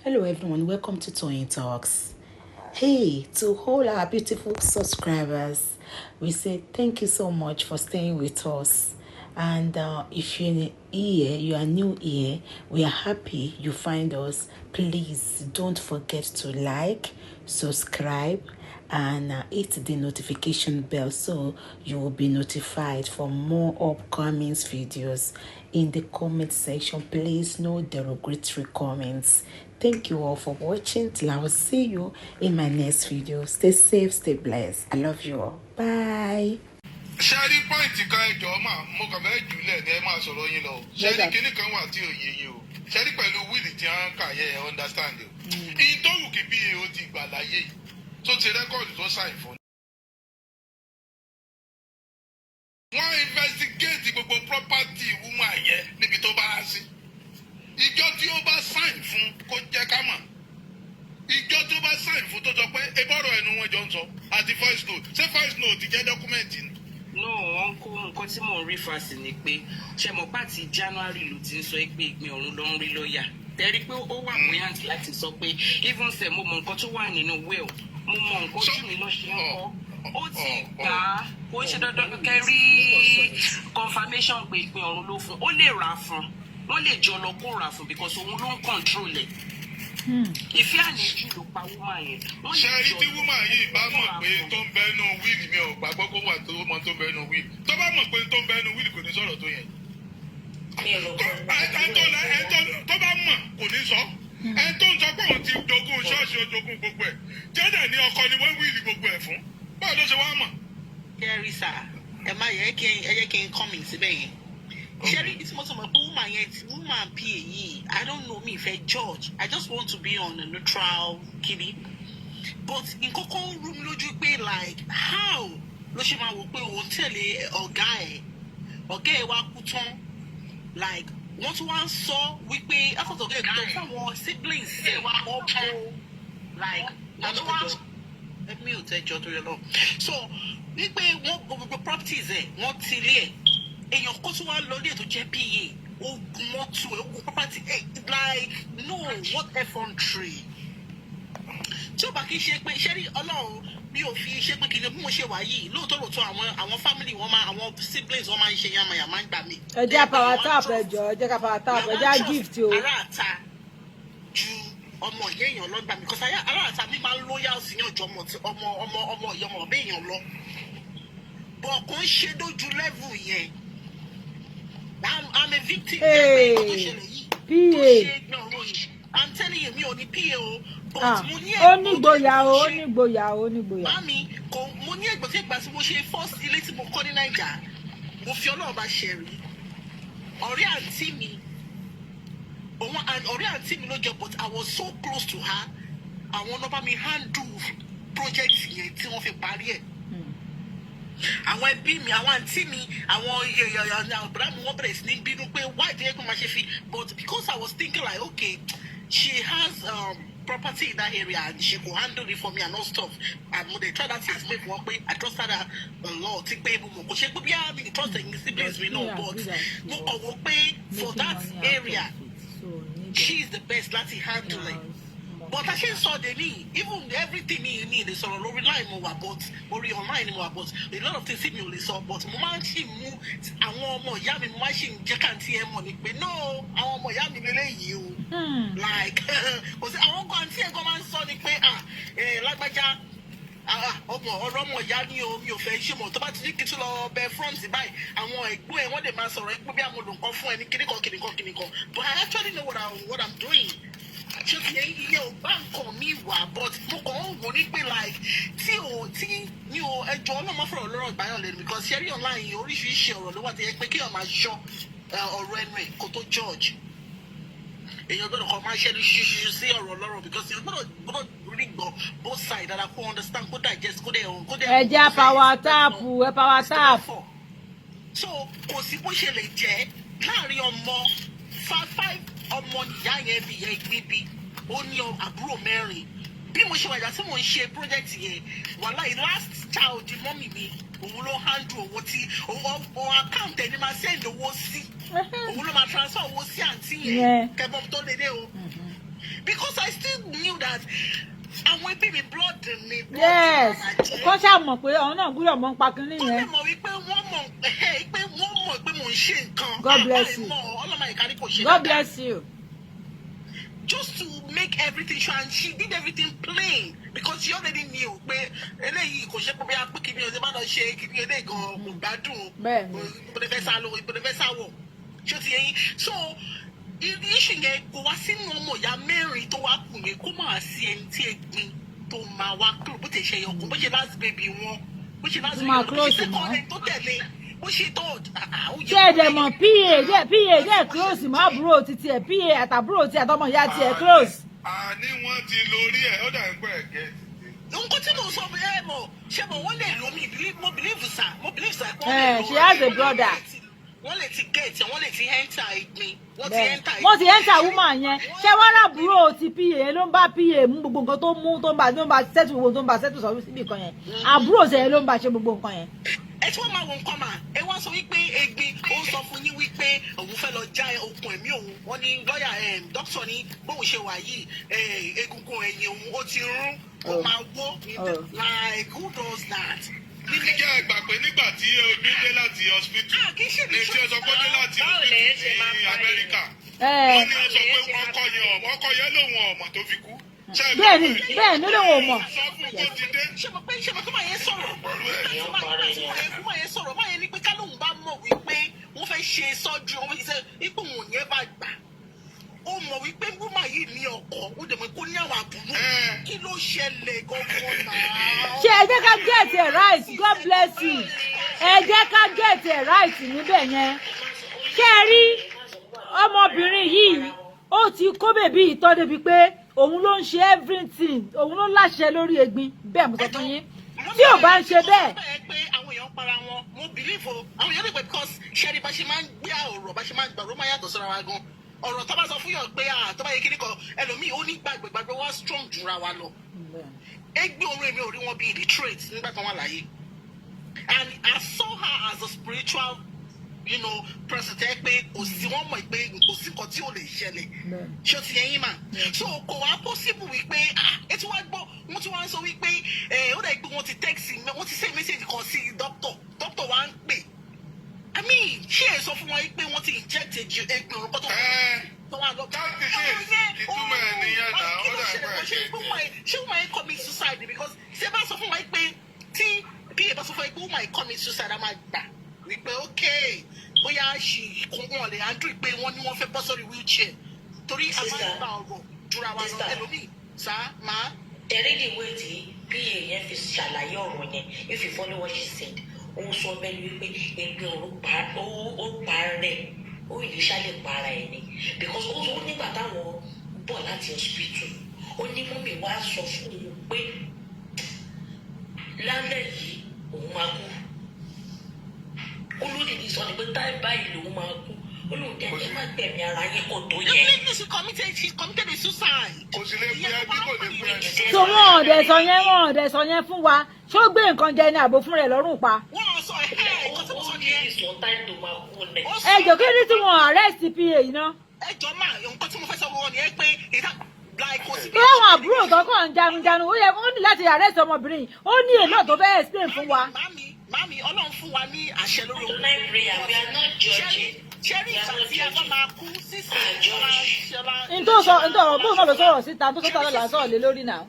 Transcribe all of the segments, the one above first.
Hello everyone, welcome to Toyeen Talks. Hey, to all our beautiful subscribers, we say thank you so much for staying with us. And if you're here, you are new here, we are happy you find us. Please don't forget to like, subscribe, and hit the notification bell so you will be notified for more upcoming videos. In the comment section, please, no derogatory comments. Thank you all for watching. Till I will see you in my next video. Stay safe, stay blessed. I love you all. Bye. Ṣe rí point kan, ẹjọ́ mà, mo kàn fẹ́ jùlẹ̀ ní, ẹ máa sọ̀rọ̀ yín lọ o. Ṣe rí kinní kan wà tí ò yé yín o. Ṣe rí pẹ̀lú will tí wọ́n kà yẹ, ẹ understand o. Ìyìn tó wù kí bí o ti gbà láyé yìí tó ti record tó sign fún. Wọ́n investigate gbogbo property woman yẹn níbi tó bá sí. Ìjọ tí ó bá sign fún, kó jẹ́ ká mọ̀. Ìjọ tó bá sign fún, tó sọ pé ebọ́rọ̀ ẹnu wọn jọ ń sọ àti voice note. Ṣé voice note jẹ́ document ni? No, wọn kó nǹkan tí mò ń rí fásì ni pé, ṣe mọ̀ pàtí January ló ti ń sọ pé ìgbín ọ̀run ló ń rí lọ́ọ̀yà tẹ́rí pé ó wà buoyant láti sọ pé even sẹ̀, mo mọ nǹkan tó wà nínú will, mo mọ nǹkan ojú mi ló ṣe ń kọ́. Ó ti gbà á, kò ń ṣe dandan kẹ́ rí confirmation pé ìgbín ọ̀run ló fún. Ó lè rà fún, wọ́n lè jọ lọ kó rà fún, because òun ló ń control ẹ̀. Ìfẹ́ àníjù ló pa woman yẹn. Wọ́n Ṣe lè rí jọ tí lọ woman yìí bá kó mọ̀ rà pé fún. tó ń bẹ́nu will, mi ò gbàgbọ́ kó wà tó mọ tó ń bẹ́nu will. Tó bá mọ̀ pé tó ń bẹ́nu will, kò ní sọ̀rọ̀ tó yẹn. Ẹ tó bá mọ̀ kò ní sọ. Ẹ tó ń sọ pé òun ti jogún ṣọ́ọ̀ṣì, ó jogún gbogbo ẹ̀ jẹ́dẹ̀ ní ọkọ ni wọ́n will gbogbo ẹ̀ fún. Báwo ló ṣe wá mọ̀? Kẹrí sá, ẹ má yẹ kí ẹ jẹ́ kí n comment síbẹ̀ yẹn. Ṣẹ́rí tí mo sọ mọ̀ pé woman yẹn, woman pa yìí, I don't know, me fẹ́ judge, I just want to be on a neutral kiri, but nǹkan kan rú mi lójú pé, like, how ló ṣe máa wò pé òun tẹ̀lé ọ̀gá ẹ̀, ọ̀gá ẹ̀ wá kú tán, like, wọ́n tún wá ń sọ wípé akọ̀tọ̀ ọ̀gá ẹ̀ kú tán fáwọn siblings ẹ̀ wọ́n kó, like, wọ́n tún wá ẹ mi ò tẹ́jọ́ torí Ọlọ́run. So wípé wọ́n gbogbo properties ẹ̀, wọ́n ti lé ẹ̀, èèyàn kó tún wá lọ ilé tó jẹ́ pa, ogun mọ́tò ẹ̀, ogun property ẹ̀, like, no, what effrontery. Tí ó bá kí n ṣe pé, ṣé rí Ọlọ́run, mi ò fi ṣe pé kí ni bí mo ṣe wà yìí. Lóòótọ́ lóòótọ́, àwọn family wọn máa, àwọn siblings wọn máa ń ṣe yamayama ń gbà mí. Ẹ jẹ́ power tap, ẹ jọ̀ọ́, ẹ jẹ́ ká power tap, ẹ jẹ́ gift o. Ará àta ju ọmọ ìyá èèyàn lọ gbà mí, because ará àta mi máa ń loyal sí yàn ju ọmọ ọmọ ọmọ ọmọ ìyá, ọmọ ọbẹ èèyàn lọ, but kò ń ṣe dójú level yẹn. I'm a victim. Hey, tó ṣẹlẹ̀ yìí, PA. Tó ṣe gbọ̀n ròyìn, I'm telling you, mi ò ní PA o, but Ah, mo ní ó ẹ̀gbọ́n ní gboyà o, ó tó ní ṣe gboyà o, ó ní gboyà. Mami, kò, mo ní ẹ̀gbọ́n tí ìgbà tí mo ṣe first ilé tí mo kọ́ ní Naija, mo fi Ọlọ́run bá ṣe rí, ọ̀rẹ́ àǹtí mi, òun and ọ̀rẹ́ àǹtí mi ló jẹ, but I was so close to her. Àwọn ọlọ́ba mi handle project yẹn tí wọ́n fi parí ẹ̀. Àwọn ẹbí mi, àwọn àǹtí mi, àwọn àbúrò mi, wọ́n bẹ̀rẹ̀ sí ní bínú pé why do you máa ṣe fi, but because I was thinking like, okay, she has property in that area and she could handle it for me and all stuff, and mo dey try that explain fún wọn pé I trust her a lot, pé mo mọ̀ kò ṣe pé bí i trust ẹ̀yin siblings mi náà, but mo kàn wọ́n pé for that area, she is the best láti handle it. But a ṣe ń sọ de ní, even everything ní lè sọ̀rọ̀ lórí line mo wà, but orí online mo wà, but a lot of things tí mi ò lè sọ, but mo máa ń ṣì mú àwọn ọmọ ìyá mi, mo máa ń ṣì ń jẹ́ káàntì ẹ̀ mọ̀ ní pé no, àwọn ọmọ ìyá mi lélẹ́yìí o. Like, kò sí àwọn kan àǹtí ẹ̀ gan máa ń sọ ni pé, ah, ẹ̀ lágbájá, ah, ọmọ ọ̀rọ̀ ọmọ ìyá ni o, mi ò fẹ́ ṣe mọ̀. Tó bá ti ní kí n tún lọ bẹ front báyìí, àwọn ẹ̀gbọ́n ẹ̀ wọ́n lè máa sọ̀rọ̀ ẹ pé bí àwọn olùkọ́ fún ẹni kíníkan kíníkan kíníkan, but I actually know what I'm doing. Ṣé ti yẹn iye ò bá nǹkan mi wà, but mo kàn ń wò ní pé, like, tí o tí mi ò ẹjọ́ ọlọ́mọ fọ̀rọ̀ lọ́rọ̀ gbáyàn lẹ́nu, because ṣẹ́rí online yìí, oríṣiríṣi ọ̀rọ̀ ló wà tó yẹ pé kéèyàn máa ṣọ́ ọ̀rọ̀ ẹnu ẹ̀ kó tó judge. Èèyàn gbọ́dọ̀ kọ́ máa ṣẹ́nu ṣíṣíṣí sí ọ̀rọ̀ lọ́rọ̀, because èèyàn gbọ́dọ̀ rí gbọ́ both side dada, kó understand, kó digest, kó dẹ̀. Ẹ jẹ́ power tap, ẹ power tap. So kò sí bó ṣe lè jẹ́ láàrin ọmọ five ọmọ ìyá yẹn bí ìyá ìgbín bí ó ní àbúrò mẹ́rin. Bí mo ṣe wà, ìgbà tí mò ń ṣe project yẹn, wàláì, last child mummy mi, òun ló handle owó tí òun account ẹni máa send owó sí, òun ló máa transfer owó sí àǹtí yẹn. Kẹbọn tó lé dé o. Because I still knew that àwọn ẹbí mi, blood mi, blood Yes. mi máa jẹ́. Kọ́ ṣáà mọ̀ pé àwọn náà gbúdọ̀ mọ̀ ń pa kínní Kó lè yẹn. mọ̀ wípé wọ́n mọ̀ ẹ́ pé wọ́n mọ̀ pé mò ń ṣe nǹkan. God bless you. Ọlọ́mọ ìkárí kò ṣe God dáadáa. bless you. Just to make everything sure, and she did everything plain because she already knew pé eléyìí kò ṣe pé bí a pé kìnìún ọdẹ bá lọ ṣe kìnìún eléyìí gan kò gbádùn. Bẹ́ẹ̀ni. Ibo lè fẹ́ sá lọ, ibo lè fẹ́ sá wọ̀, ṣé o ti yẹ yín? So issue yẹn kò wá sínú ọmọ ìyá mẹ́rin tó wá kù yẹn, kó máa sí ẹni tí Ẹ̀gbin tó máa wá kúrò, bó ti ṣe ẹyọkùn, bó ṣe last baby wọn, bó ṣe last Tó máa baby wọn, bó ṣe close second mọ́. ẹni tó tẹ̀lé, bó ṣe third, ah, ah, ó yẹ Ṣé ẹ kó dẹ̀ mọ̀ pa jẹ́ pa jẹ́ close mọ́ àbúrò títí ẹ̀, pa àtàbúrò tí àtọmọ ìyá tiẹ̀ close. Àní wọ́n ti lórí ẹ̀, ó dà ń pẹ́ gẹ̀ẹ́tì. Nǹkan tí mo sọ, ẹ mọ̀, ṣé mo wọ́n lè lo mi, mo believe sir, mo believe sir. Wọ́n lè She has a brother. Wọ́n lè ti get, wọ́n lè ti enter Ìgbín, wọ́n ti Bẹ́ẹ̀ enter. Wọ́n ti enter woman yẹn. Ṣé wọ́n rábúrò ti pa ló ń bá pa mú gbogbo nǹkan tó mú, tó ń bá settle gbogbo, tó ń bá settle sọ síbi kan yẹn? Àbúrò ṣe ló ń bá ṣe gbogbo nǹkan yẹn. Ẹ tí wọ́n máa wo nǹkan mà, ẹ wá sọ wípé Egbin ó sọ fún yín wípé òun fẹ́ lọ já okùn ẹ̀mí òun. Wọ́n ní lọ́ọ̀yà, dókítà ní bóun ṣe wà yìí, egungun ẹ̀yìn òun ó ti rún, ó máa wó. Like, who does that? Ǹjẹ́ ẹ gbà pé nígbà tí Egbin dé láti hospital, Ah, kì í ṣe ní tí ó sọ pé ó dé láti Báwo lẹ̀yin ṣe hospital máa ní pa Amẹ́ríkà, Ẹ wọ́n ní wọ́n sọ pé ọkọ yẹn, ọkọ yẹn lòun ọmọ tó fi kú. Ṣé ẹ gbà Bẹ́ẹ̀ni. pé Bẹ́ẹ̀ni, ló lóun ò mọ̀. sọ fún kó ti dé? Ṣé mo pé máa yẹn sọ̀rọ̀ nígbà tí máa yẹn sọ̀rọ̀, máa yẹn ní pé ká lóun bá mọ̀ wípé wọ́n fẹ́ ṣe sọ́jú, wọ́n fẹ́ ṣe ipò òun ò ní ẹ bá gbà, ó mọ̀ wípé woman yìí ní ọkọ, ó dẹ̀ mọ̀ kó ní àwọn àbúrò. Kí ló ṣẹlẹ̀ gangan náà? Ṣé ẹ jẹ́ ká get it right? God bless you. Ẹ jẹ́ ká get it right níbẹ̀ yẹn. Ṣé ẹ rí ọmọbìnrin yìí, ó ti kó baby ìtọ́ débi pé òun ló ń ṣe everything, òun ló láṣẹ lórí Egbin. Bẹ́ẹ̀ mo sọ fún yín, tí ò bá ń ṣe bẹ́ẹ̀. Pé àwọn èèyàn para wọn, mo believe o, àwọn èèyàn lè pẹ́ because ṣẹ́ni bá ṣe máa ń gbé ọ̀rọ̀, bá ṣe máa ń gbà ọ̀rọ̀ máa yàtọ̀ síra wa gan. Ọ̀rọ̀ tó bá sọ fún yàn pé ah, tó bá yẹ kíní kan, ẹlòmíì ó ní gbàgbé gbàgbé wá strong jura wa lọ. Ẹgbẹ́ orun, èmi ò rí wọn bí illiterate nígbà tó wà láyé, and I saw her as a spiritual person tẹ́ pé kò sí, wọ́n mọ̀ pé kò sí nǹkan tí ò lè ṣẹlẹ̀. Ṣé o ti yẹn yín mà? So kò wá possible wípé, ah, ẹ ti wá gbọ́, wọ́n ti wá ń sọ wípé ẹ ó dẹ̀ pé wọ́n ti text, wọ́n ti send message kan sí doctor, doctor wa ń pè. I mean, ṣé ẹ sọ fún wọn pé wọ́n ti inject Ẹ̀gbin orúkọ tó tó wà lọ. That is it. Ìtumọ̀ ẹ̀ nìyẹn náà, Kí ó ló dà ṣẹlẹ̀? pé Ṣé wọ́n yẹn commit suicide? Because ṣé bá sọ fún wọn pé tí bí ẹ bá sọ fún wọn pé wọ́n yẹn commit suicide, a máa gbà wípé okay, bóyá ṣì kún wọn lè handle pé wọ́n ní wọ́n fẹ́ bọ́ sórí wheelchair, torí a máa ń gba ọ̀rọ̀ jura wa lọ. Sister. Ẹlòmíì sá máa. Tẹ̀rí the way tí pa yẹn fi ṣàlàyé ọ̀rọ̀ yẹn, if you follow what she said, ó sọ bẹ́ẹ̀ ni wípé Ẹgbẹ́ òru pa ó pa rẹ̀, ó initially para ẹ̀ ni, because ó sọ nígbà táwọn bọ̀ láti hospital, ó ní mummy wá sọ fún òun pé lálẹ́ yìí òun máa kú. Ó lódìdí sọ ni pé táì báyìí lòun máa kú. Ó lóun dẹ́ ẹ má gbẹ̀mí ara yín kò tó yẹn. Definitely she committed a suicide. Kò sì lè pe ẹbí, kò lè pe ẹnì. So wọn ò dẹ̀ sọ yẹn, wọn ò dẹ̀ sọ yẹn fún wa. Ṣó gbé nǹkan jẹ ní àbò fún rẹ̀ lọ́rùn pa? Wọ́n sọ ẹ̀ nǹkan tí mo sọ Ó nìyẹn. ní sọ táì tó máa kú ni. Ó Ẹ jọ, kí ni tí wọn arrest pa yìí náà? Ẹ jọ máa, nǹkan tí mo fẹ́ sọ wọn nìyẹn pé ìta like kò sí. Pé àwọn àbúrò tó kàn ń jagunjagun, ó yẹ ó ní láti arrest ọmọbìnrin yìí. Ó ní èlò tó fẹ́ explain fún wa. Màmí, Ọlọ́run fún wa ní àṣẹ lórí ohun. Tonight prayer, we are not judging. Ṣẹ́rí ìgbà tí a bá máa kú sísè ṣọlá. N tó sọ, n tó ọ̀rọ̀ bóun náà ló sọ̀rọ̀ síta, tó sọ́tà lọ́la sọ̀rọ̀ lé lórí náà.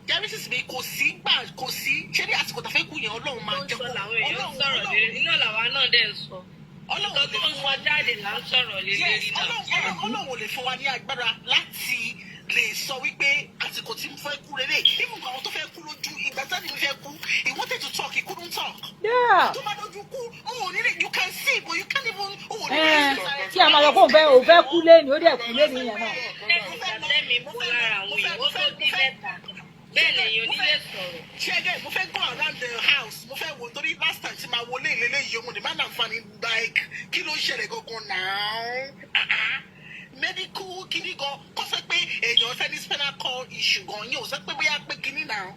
Genesis mi kò sí gbà, kò sí ṣẹ́rí àsìkò tó fẹ́ kú yẹn, Ọlọ́run máa Tó ń jẹ́ sọ kó làwọn èèyàn ń Ọlọ́run sọ̀rọ̀ lé iná, làwa náà dẹ̀ ń sọ. Ọlọ́run Nǹkan ò lè tó ń fún sọ wa jáde là ń sọ̀rọ̀ lé Yes. lérí náà. Ọlọ́run ò lè fún wa ní agbára láti lè sọ wípé àsìkò tí mo fẹ́ kú lélẹ̀. Even àwọn tó fẹ́ kú lójú ìgbà tí mo fẹ́ kú, he wanted to talk, he couldn't talk. Tó bá lójú kú, o ò ní lè, you can see but you can't even, o ò ní lè. Ẹ tí a máa sọ pé òun fẹ́ kú léni, ó dẹ̀ kú léni yẹn náà. Ìgbà tẹ́mi kú lára àwọn èèyàn, ó tó bí mẹ́ta bẹ́ẹ̀ lèyìn ò ní lè sọ̀rọ̀. Ṣẹ́gẹ́, mo fẹ́ go around the house, mo fẹ́ wo, torí last time tí máa wọlé ìlélẹ́yìí, òun ní má nàǹfààní, like, kí ló ń ṣẹlẹ̀ gangan náà? Ah, ah. Medical kíní gan kọ́ sọ pé èèyàn fẹ́ ní spinal cord issue gan yín, ò sọ pé bóyá pé kíní náà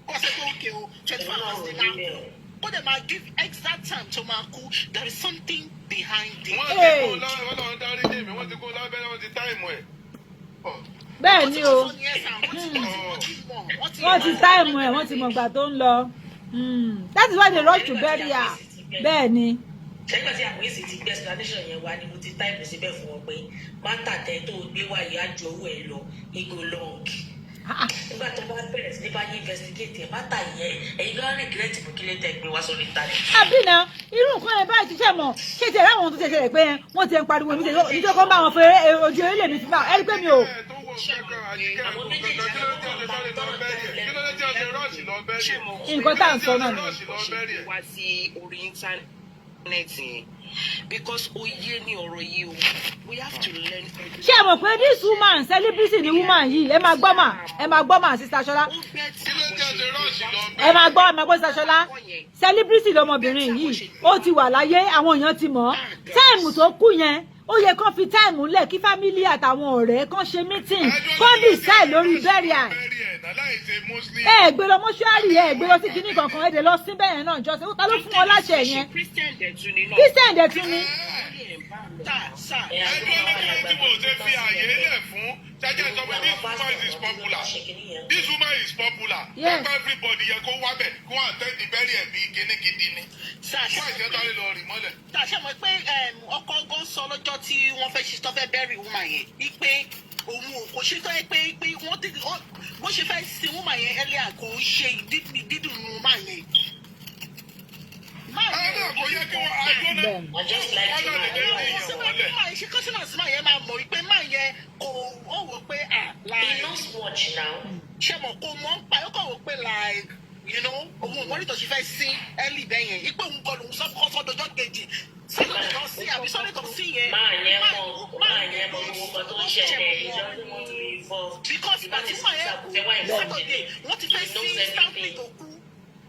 kọ́ sọ pé okay o, 24 hours ní máa kú, kó dẹ̀ máa give exact time tó máa kú. There is something behind it. Wọ́n ti kó lábẹ́, Ọlọ́run dárí jì mí, wọ́n ti kó lábẹ́rẹ́, wọ́n ti time ẹ̀. Bẹ́ẹ̀ ni o. Wọ́n ti sọ nìyẹn sà, wọ́n ti mọ̀, wọ́n ti Wọ́n ti time ẹ̀, wọ́n ti mọ̀ ìgbà tó ń lọ. That is why they rush to bury her. Bẹ́ẹ̀ ni. Ṣẹ́gbà tí àwọn èsì ti gbé explanation yẹn wá ni mo ti type síbẹ̀ fún wọn pé matter tẹ tó o gbé wáyé á ju owó ẹ lọ, e go long. Nígbà tó bá bẹ̀rẹ̀ sí ní bá yín investigate ẹ̀, matter yẹn, ẹ̀yin gan regret pé kí lè tẹ̀ gbé wá sórí internet. Àbí náà, irú nǹkan yẹn báyìí ti ṣe mọ̀ ṣé ti ẹ̀rọ àwọn tó ti ṣẹlẹ̀ pé wọ́n ti ń pariwo mi nítorí kó ń bá wọn fẹ́ ojú eré lèmi fi máa ẹ rí pé mi ò. Tó wọ kankan àyíká ẹ̀kọ́ kankan, kí ló dé tí ọ̀sẹ̀ sáré lọ bẹ́ẹ̀rì ẹ̀? Kí ló dé tí ọ̀sẹ̀ rush lọ bẹ́ẹ̀rì ẹ̀? Nǹkan tá à ń sọ náà nìyẹn. Rush lọ bẹ́ẹ̀rì ẹ̀. Wá sí orí internet yẹn because oyé ni ọ̀rọ̀ yìí o, we have to learn. Ṣé ẹ mọ̀ pé this woman, celebrity ni woman yìí? Ẹ máa gbọ́ mà, ẹ máa gbọ́ mà, Sister Ṣọlá. Ó bẹ́ẹ̀ tí Kí ló dé tí ọ̀sẹ̀ rush lọ Ẹ bẹ́ẹ̀rì máa gbọ́, ẹ máa gbọ́, Sister Ṣọlá. Celebrity lọmọbìnrin yìí, ó ti wà láyé, àwọn èèyàn ti mọ̀ ọ́. Time tó kú yẹn, ó yẹ kán fi time lẹ̀ kí family àtàwọn ọ̀rẹ́ kán ṣe meeting, kán decide lórí burial. Ẹ gbé lọ mọ́ṣúárì, ẹ gbé lọ sí kinní kankan, ẹ dẹ̀ lọ sí bẹ́ẹ̀ náà jọ sí. Ta ló fún wọn láṣẹ yẹn? Christian dẹ̀ tún ni náà. Christian dẹ̀ tún ni. Sà sà. Ẹjọ́ ní kí ló tí mo ṣe fi àyè lẹ̀ fún jẹ́jẹ́ sọ pé this woman is popular, this woman is popular. Ẹgbẹ́ everybody yẹ kó wá bẹ̀ kó attend the burial bí kíní gidi ni. Sà. Wọ́n àti ẹ̀dá lè lọ rì mọ́lẹ̀. Sà, ṣe mọ̀ pé ọkọ gan sọ lọ́jọ́ tí wọ́n fẹ́ ṣe tó fẹ́ bury woman yẹn wípé òun ò kò ṣe tó yẹ pé wọ́n ti bó ṣe fẹ́ sin woman yẹn earlier, kò ń ṣe dídùn woman yẹn. Man Ẹ yẹn náà kò yẹ kí wọ́n àjọ náà. Bẹ́ẹ̀ni. I just like to Wọ́n náà lè dé kò ní sí ìyẹn pé wọlé. woman yẹn ṣe countenance man yẹn máa mọ̀ wípé man yẹn kò ó wò pé ah He like knows much now. Ṣe mọ̀ kò mọ̀ ń pa ó kàn wò pé like òun ò mọ̀ nítorí ṣe fẹ́ sin early bẹ́ẹ̀ yẹn, ipò òun kọ́ lòun sọ́ sọ́dọ̀jọ́ kejì, Saturday tó sí àbí Sunday tó sí yẹn. Máa yẹn mọ̀, máa yẹn mọ̀ gbogbo nǹkan tó ń ṣẹlẹ̀. He doesn't want to be involved. Because ìgbà tí máa yẹn kú Saturday, wọ́n ti fẹ́ sí Stanley tó kú,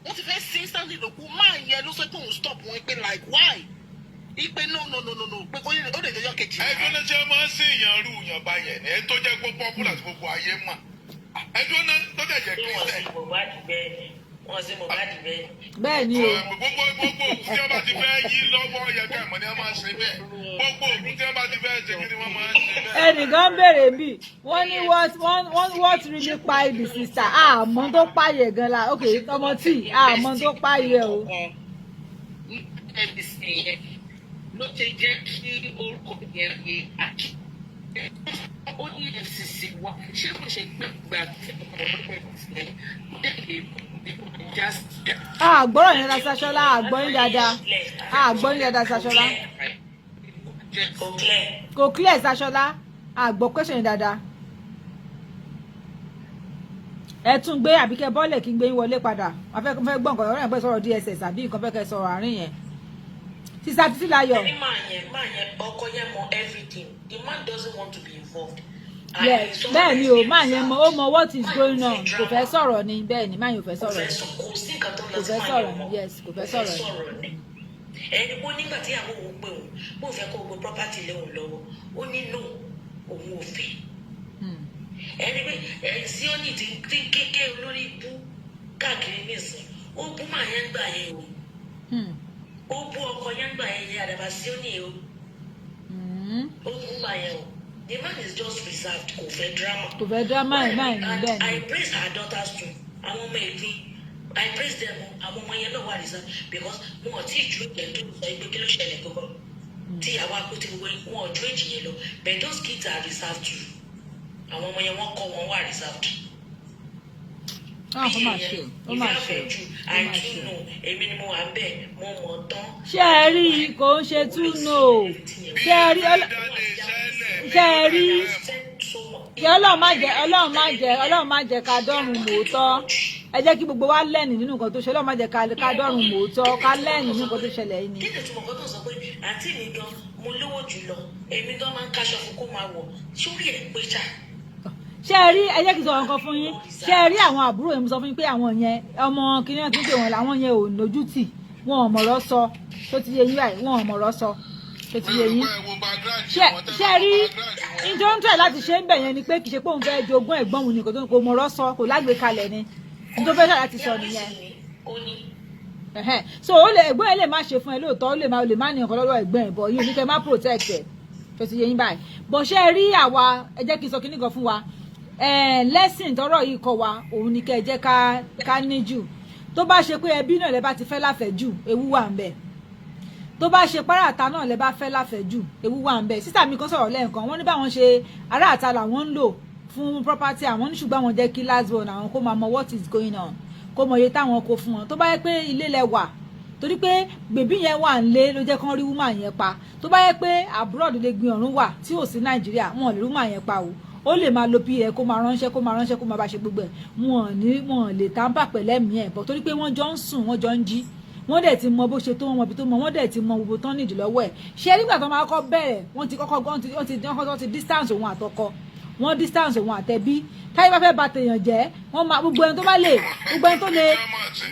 wọ́n ti fẹ́ sí Stanley tó kú, máa yẹn ló sọ pé òun stop wọn pé like why, ipe no, no, no, no, no, pé ó lè jọjọ́ kejì. Ẹjọ́ náà ṣe máa ń sí ìyàn rú ìyàn báyẹn ní ẹni tó jẹ́ pé popular tí gbogbo ayé mọ̀. Ẹjọ́ náà tó dẹ̀ jẹ́ Bí wọ́n Christian. sí Mohbad bẹ́ẹ̀ ni, wọ́n sí Mohbad bẹ́ẹ̀ ni. Bẹ́ẹ̀ ni o. Gbogbo gbogbo òkú tí wọ́n bá ti fẹ́ yí lọ́wọ́ yẹ ká ìmọ̀ ni wọ́n máa ń ṣe bẹ́ẹ̀. Gbogbo òkú tí wọ́n bá ti fẹ́ ṣe kí ni wọ́n máa ń ṣe bẹ́ẹ̀. Ẹnìkan béèrè bí wọ́n ní what wọ́n what really kpai the sister. Àmọ́ tó pààyè gan la, ok, ọmọ tí àmọ́ tó pààyè o. NBC yẹn ló ṣe jẹ́ kí orúkọ yẹn yé àkí ó ní EFCC wá. Ṣé kò ṣe pé gbà tí ọmọ yẹn dẹ̀ lè just. Àgbọ̀rọ̀ yẹn la Ṣaṣọlá, àgbọ̀ yín dáadáa, àgbọ̀ yín dáadáa, Ṣaṣọlá. Kò clear. Kò clear, Ṣaṣọlá, àgbọ̀ question yín dáadáa. Ẹ tún gbé àbíkẹ́ bọ́ọ̀lẹ̀ kí n gbé yín wọlé padà. Wọ́n fẹ́ gbọ́ nǹkan ọ̀rẹ́ ẹ̀ pẹ́ sọ̀rọ̀ DSS àbí nǹkan fẹ́ kẹ́ sọ̀rọ̀ àárín yẹn. Sister Títílayọ̀. Ẹni máa yẹn, ọkọ yẹn mọ everything. The man doesn't want to be involved. Yes, bẹ́ẹ̀ ni o. Máa yẹn mọ, ó mọ what is going on, kò fẹ́ sọ̀rọ̀ ni. Bẹ́ẹ̀ ni, máa yẹn ò fẹ́ Kò sọ̀rọ̀ fẹ́ ni. sọ, kò sí nǹkan tó ń lọ Kò sí fẹ́ máa sọ̀rọ̀ yẹn ni mọ̀. Yes, kò fẹ́ sọ̀rọ̀ ni. Sọ̀rọ̀ ni. Ẹni pé nígbà tí ìyàwó òun pé òun bó fẹ́ kó gbogbo property lé òun lọ́wọ́, ó ní no, òun ò fẹ́. Ẹni pé ẹ Síónì ti ń kéke olórí bú káàkiri nísìn, ó bú màá yẹn gbà yẹn o. Ó bú ọkọ yẹn gbà yẹn yẹn, àdàbà Síónì o. Ó bú màá yẹn o. The man is just reserved, kò fẹ́ drama. Kò fẹ́ drama ẹ̀ máa ní. And Bẹ́ẹ̀ ni. I praise her daughters too. Àwọn ọmọ ìpín, I praise them o. Àwọn ọmọ yẹn náà wà reserved because wọn ò tí ì ju ìjẹ́ tó sọ pé kí ló ṣẹlẹ̀ gbogbo tí ìyàwó akó tí gbogbo wọn ò ju èjì yẹn lọ, but those kids are reserved too. Àwọn ọmọ yẹn, wọ́n kọ́ wọn wà reserved. Ah, ó mà ṣe o, ó mà ṣe o, ó mà ṣe o. Èmi ni mo wà ń bẹ̀, mo mọ̀ tán. Ṣé ẹ rí i, kò ń ṣe tún nù o. Ṣé ẹ rí ṣé ẹ rí kí Ọlọ́run má jẹ́, Ọlọ́run má jẹ́, Ọlọ́run má jẹ́ ká dọ́run mòótọ́. Ẹ jẹ́ kí gbogbo wa lẹ́ẹ̀nì nínú nǹkan tó ṣe. Ọlọ́run má jẹ́ ká dọ́run mòótọ́, ká lẹ́ẹ̀nì nínú nǹkan tó ṣẹlẹ̀ yìí ni. Kí ni ìtumọ̀ kan tó sọ pé àǹtí mi gan mo lówó jù lọ, èmi gan máa ń káṣọ fún kó máa wọ̀ sórí ẹ̀ pé ṣá. Ṣé ẹ rí, ẹ jẹ́ kí n sọ nǹkan fún yín. Ṣé ẹ rí àwọn àbúrò yẹn, mo sọ fún yín pé àwọn yẹn, ọmọ kìnìún tí ń pè wọ́n làwọn yẹn ò lójú tì, wọn ò mọ̀rọ̀ sọ. Tó ti yé yín báyìí, wọn ò mọ̀rọ̀ sọ. Tó ti yé yín, ṣé ẹ rí ní tó ń tẹ̀ láti ṣe ń bẹ̀ yẹn ni pé kì í ṣe pé òun fẹ́ jogún ẹ̀gbọ́n òun ni, kò mọ̀rọ̀ sọ, kò lágbèékalẹ̀ ni. Ní tó fẹ́ ṣe láti sọ nìyẹn. So ó lè ẹ̀gbọ́n ẹ̀ lè má ṣe fún ẹ lóòótọ́, ó lè má ní nǹkan lọ́wọ́ ẹ̀gbọ́n ẹ̀ bọ̀ yín ní kẹ́ má protect ẹ̀. Tó ti yé yín báyìí bọ̀, ṣé ẹ rí àwa, ẹ jẹ́ kí n sọ kíní kan fún wa. Lesson tọ́rọ̀ yìí kọ́ wa, òun ni kẹ́ ẹ jẹ́ ká ní jù. Tó bá ṣe pé ẹbí náà lẹ bá ti fẹ́ láfẹ̀ẹ́ jù, ewu wà ń bẹ̀. Tó bá ṣe páráàta náà lẹ bá fẹ́ láfẹ̀ẹ́ jù, ewu wà ń bẹ̀. Sísà mi kan sọ̀rọ̀ lẹ́ẹ̀kan, wọ́n ní báwọn ṣe aráàta làwọn ń lò fún property àwọn ní, ṣùgbọ́n àwọn jẹ́ kí last born àwọn kó máa mọ what is going on, kó mọ iye táwọn kó fún wọn. Tó bá yẹ pé ilé lẹ wà, torí pé baby yẹn wà ń lé ló jẹ́ kán rí woman yẹn pa. Tó bá yẹ pé abroad lè gbin ọ̀run wà tí ò sí Nàìjíríà, wọn ò lè rí woman yẹn pa o. Ó lè máa lo pa, kó máa ránṣẹ́, kó máa ránṣẹ́, kó máa bá ṣe gbogbo ẹ̀. Wọn ò ní, wọn ò lè tamper pẹ̀lẹ́mìí ẹ̀ bọ̀, torí pé wọ́n jọ ń sùn, wọ́n jọ ń jí, wọ́n dẹ̀ ti mọ bó ṣe tó, wọ́n mọ ibi tó mọ, wọ́n dẹ̀ ti mọ gbogbo tán nídìí lọ́wọ́ ẹ̀. Ṣé nígbà tó máa kọ́ bẹ̀rẹ̀, wọ́n ti kọ́kọ́ wọ́n ti distance òun àtọkọ, wọ́n distance òun àtẹbí. Táyé bá fẹ́ bà tèèyàn jẹ́, wọ́n máa gbogbo ẹni tó bá lè, gbogbo ẹni tó lè,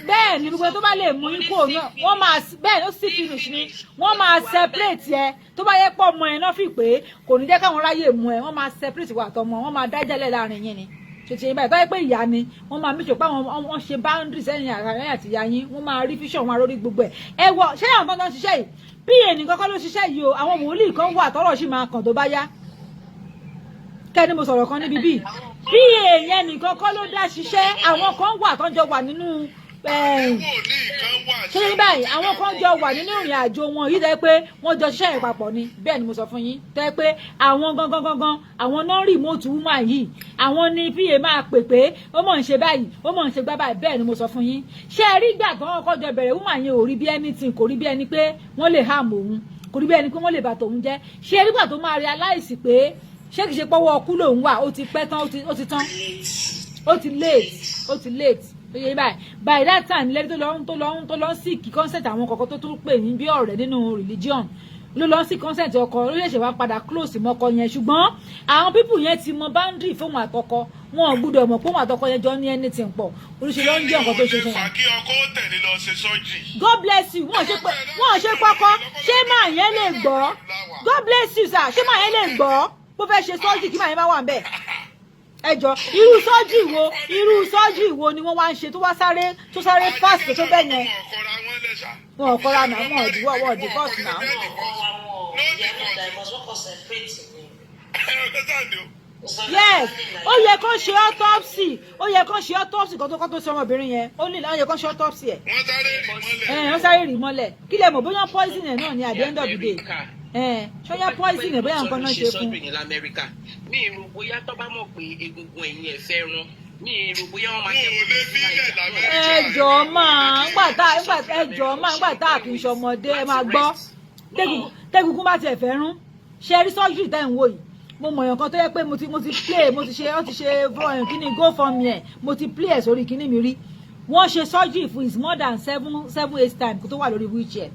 bẹ́ẹ̀ ni, gbogbo ẹni tó bá lè mú ikú òun náà, wọ́n máa bẹ́ẹ̀ ló sì finish ni. Wọ́n máa separate ẹ. Tó bá yẹ pọ̀ ọmọ ẹ náà fi pé kò ní jẹ́ káwọn ráyè mú ẹ, wọ́n máa separate wà tọmọ, wọ́n máa dájẹ́lẹ̀ láàrin yín ni ṣèṣe báyìí. Tó yẹ pé ìyá ni, wọ́n máa make sure pé àwọn wọ́n ṣe boundaries ẹ̀yìn àrà àti ìyá yín. Wọ́n máa rí fíṣọ̀, wọn àrórí gbogbo ẹ̀. Ẹ wọ ṣé àwọn tó ń ṣiṣẹ́ yìí, pa nìkan kọ́ ló ṣiṣẹ́ yìí o. Àwọn wòlíì kan wà tọ́rọ̀ sì máa kàn tó bá yá. Kẹ́ni mo sọ̀rọ̀ kan níbi bíi pa yẹn nìkan kọ́ ló dá ṣiṣẹ́. Àwọn kan wà tó ń jọ wà nínú ṣé ní báyìí, àwọn kan jọ wà nínú ìrìn àjò wọn yìí, tẹ́ pé wọ́n jọ ṣiṣẹ́ yẹn papọ̀ ni. Bẹ́ẹ̀ ni mo sọ fún yín, tẹ́ pé àwọn gangan gangan, àwọn náà remote woman yìí, àwọn ni pa máa pè pé ó mọ̀ ń ṣe báyìí, ó mọ̀ ń ṣe gbá báyìí. Bẹ́ẹ̀ ni mo sọ fún yín. Ṣé ẹ rí ìgbà tó wọ́n kọ́ jọ bẹ̀rẹ̀, woman yẹn ò rí bí anything, kò rí bí ẹni pé wọ́n lè harm òun, kò rí bí ẹni pé wọ́n lè bà tòun jẹ́. Ṣé ẹ rí ìgbà tó máa realize pé ṣé kìí ṣe pọ́wọ́ ọkú lòun wà, ó ti pẹ́ tán, ó ti tán, ó ti late, ó ti late. Oye báyìí, by that time, lẹ́ni tó lọ ń seek consent àwọn kọ̀ọ̀kan tó tún pè ní bí ọ̀rẹ́ nínú religion, ló lọ sí consent ọkọ, ló ṣẹ̀ṣẹ̀ wá padà close mọ́kọ yẹn. Ṣùgbọ́n àwọn people yẹn ti mọ boundary fóun àtọkọ wọn. Ò gbúdọ̀ mọ̀ póun àtọkọ yẹn jọ ní anything pọ̀. Oríṣi ló ń jẹ́ nǹkan tó ṣe fún fà wọn. Kí ọkọ ó tẹ̀lé lọ ṣe surgery. God bless you. Wọ́n ṣe pé wọ́n ṣe kọ́kọ́, ṣé máa yẹn lè gbọ́? God bless you, sir. Ṣé máa yẹn lè gbọ́ bó fẹ́ ṣe surgery kí máa yẹn má wà ń bẹ̀? Ẹ jọ, irú surgery wo, irú surgery wo ni wọ́n wá ń ṣe tó wá sáré, tó sáré fast tó bẹ́ẹ̀ yẹn? Wọn ò kọra wọn lẹ́sà. Wọn ò kọra náà, wọn ò divorce, wọn ò divorce náà. Wọn kọ́ wa, wọn ò yẹ no divorce, wọ́n kàn separate ni. Yes, ó yẹ kó ṣe autopsy, ó yẹ kó ṣe autopsy kó tó ṣe ọmọbìnrin yẹn. Ó ní ó yẹ kó ṣe autopsy ẹ̀. Wọ́n sáré rì mọ́lẹ̀. Ẹ̀ wọ́n sáré rì mọ́lẹ̀. Kí lẹ mọ̀ bóyá poison ẹ̀ náà ni at the end of the day? Ẹ̀ ṣọ́yá poison ẹ̀, bóyá nǹkan náà ṣe fún. Surgery ní lamẹ́ríkà, mi ì rò bóyá tó bá mọ̀ pé egungun ẹ̀yìn ẹ̀ fẹ́ rán, mi ì rò bóyá wọ́n máa Wọn jẹ́ ò kó lè lọ sí fílẹ̀ Naija. l'Amẹ́ríkà. Ẹ jọ̀ọ́ máa ńgbà tá ńgbà, ẹ jọ̀ọ́ máa ńgbà tá kì í ṣọmọdé. Ẹ máa gbọ́, tẹ́gungun bá tiẹ̀ fẹ́ rún, ṣe rí surgery tẹ́ ń wò yìí, mo mọ̀yàn kan tó yẹ pé mo ti play, mo ti ṣe, wọ́n ti ṣe kíní GoFundMe ẹ̀, mo ti play ẹ̀ sórí kíní mi rí. Wọ́n ṣe surgery fún is more than seven eight times kó tó wà lórí wheelchair.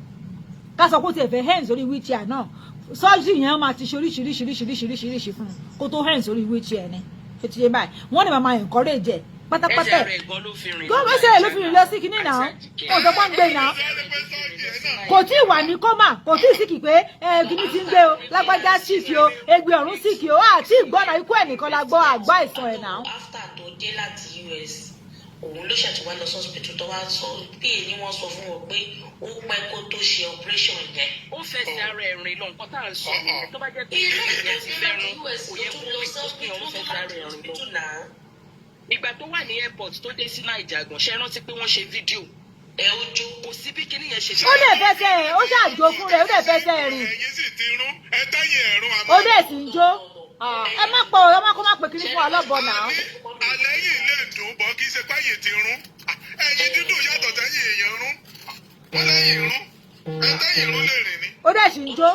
Ká sọ pé ó tiẹ̀ fẹ́ hand sórí wheelchair náà, surgery yẹn máa ti ṣe oríṣiríṣiríṣiríṣiríṣi fún un kó tó hand sórí wheelchair ni. Ṣé ti ṣe báyìí, wọ́n ní màmá encourage ẹ̀ pátápátá. Ẹsẹ̀ rẹ̀ gan ló fi rìn. Gómìnà ló fi rìn lọ sí kinní náà, kò sọ pé ń gbé náà, kò tí ì wà ní coma, kò tí ì sick pé ẹ kinní ti ń gbé o, lágbájá sick o, egbe ọ̀run sick o. Àti ìgbọ́nà ikú ẹ̀ nìkan la gbọ́, àgbá ìsàn ẹ̀ náà. After tó dé láti US, òun ló ṣètò wá lọ hospital, tó wá sọ pé ní wọ́n sọ fún wọn pé ó pẹ́ kó tó ṣe operation yẹn. Ó fẹsẹ̀ ara ẹ̀ rìn lọ. Nǹkan tá à ń sọ nìyẹn. Tó bá jẹ́ pé Ilé ìyẹn ti ìtọ́jú fẹ́ láti rún, US kò ló yẹ tún kó lọ rìn sí tó fi hospital ọ̀run tó fẹsẹ̀ ara láti ẹ̀ rìn lọ. hospital náà. Ìgbà tó wà ní airport tó dé sí Naija gan, ṣe rántí pé wọ́n ṣe fídíò ẹ ojú? Kò sí bí kinní yẹn ṣe Ó dẹ̀ fẹsẹ̀ ẹ̀, ó ṣàjò fún rẹ̀, ó dẹ̀ fẹsẹ̀ rìn. Ẹ̀yin sì ti rún ẹ tẹ́yìn ẹ̀rún àmọ́. Ó dẹ̀ sì ń jó. Ẹ má pọ̀, ẹ má kó má pè kíní fún ọlọ́bọ náà. Alẹ́ yìí lè dùn bọ́, kí ṣe páyè ti rún. Ẹ̀yin dídùn yàtọ̀ sẹ́yìn èèyàn rún. Wọ́n lẹ́yìn rún ẹ tẹ́yìn rún lè rìn ni. Ó dẹ̀ sì ń jó.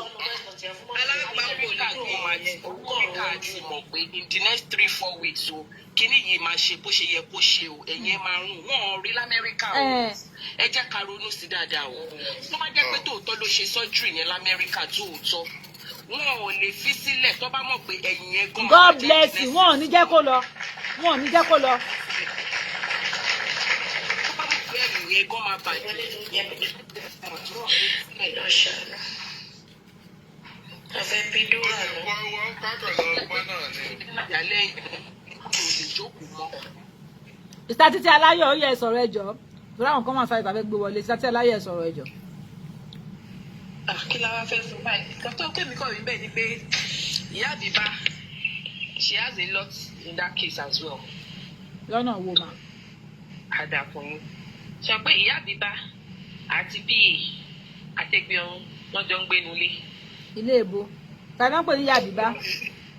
Amẹ́ríkà gan máa ti, Amẹ́ríkà ti mọ̀ pé in the next 3-4 weeks o, kinní yìí máa ṣe bó ṣe yẹ kó ṣe o, ẹ̀yin ẹ̀ máa rún. Wọ́n rí lamẹ́ríkà o. Ẹ jẹ́ ká ronú sí dáadáa o. Tó bá jẹ́ pé tòótọ́ ló ṣe surgery yẹn lamẹ́ríkà, tóòtọ́, wọn ò lè fi sílẹ̀ tó bá mọ̀ pé ẹ̀yìn yẹn gan máa God jẹ́ bless you. Wọn ò ní jẹ́ kó lọ, wọn ò ní jẹ́ kó lọ. Tó bá mọ̀ pé ẹ̀yìn yẹn gan máa bàjẹ́. Afẹ́ bídúrà lọ. Wọ́n wọ́n kákàn lọ gbọ́n náà ni. Ìyàlẹ́ kò lè jókòó mọ́. Ìsítá Títí Aláyọ̀, ó yẹ ẹ sọ̀rọ̀, ẹ jọ̀ọ́, torí àwọn kan máa sáré tàbí gbé wọlé. Ìsítá Títí Aláyọ̀, ẹ sọ̀rọ̀, ẹ jọ̀ọ́. Ah, kí la wá fẹ́ sọ báyìí? Nǹkan tó kémi kọ̀ rí bẹ́ẹ̀ ni pé ìyá àbíbá, she has a lot in that case as well. Lọ́nà wo mà? Àdàpọ̀ yín sọ pé ìyá àbíbá àti pa àtẹgbẹ́ ọ̀run wọ́n jọ ń gbénu ilé. Ilé ìbò tàbí wọ́n pè ní ìyá àbíbá?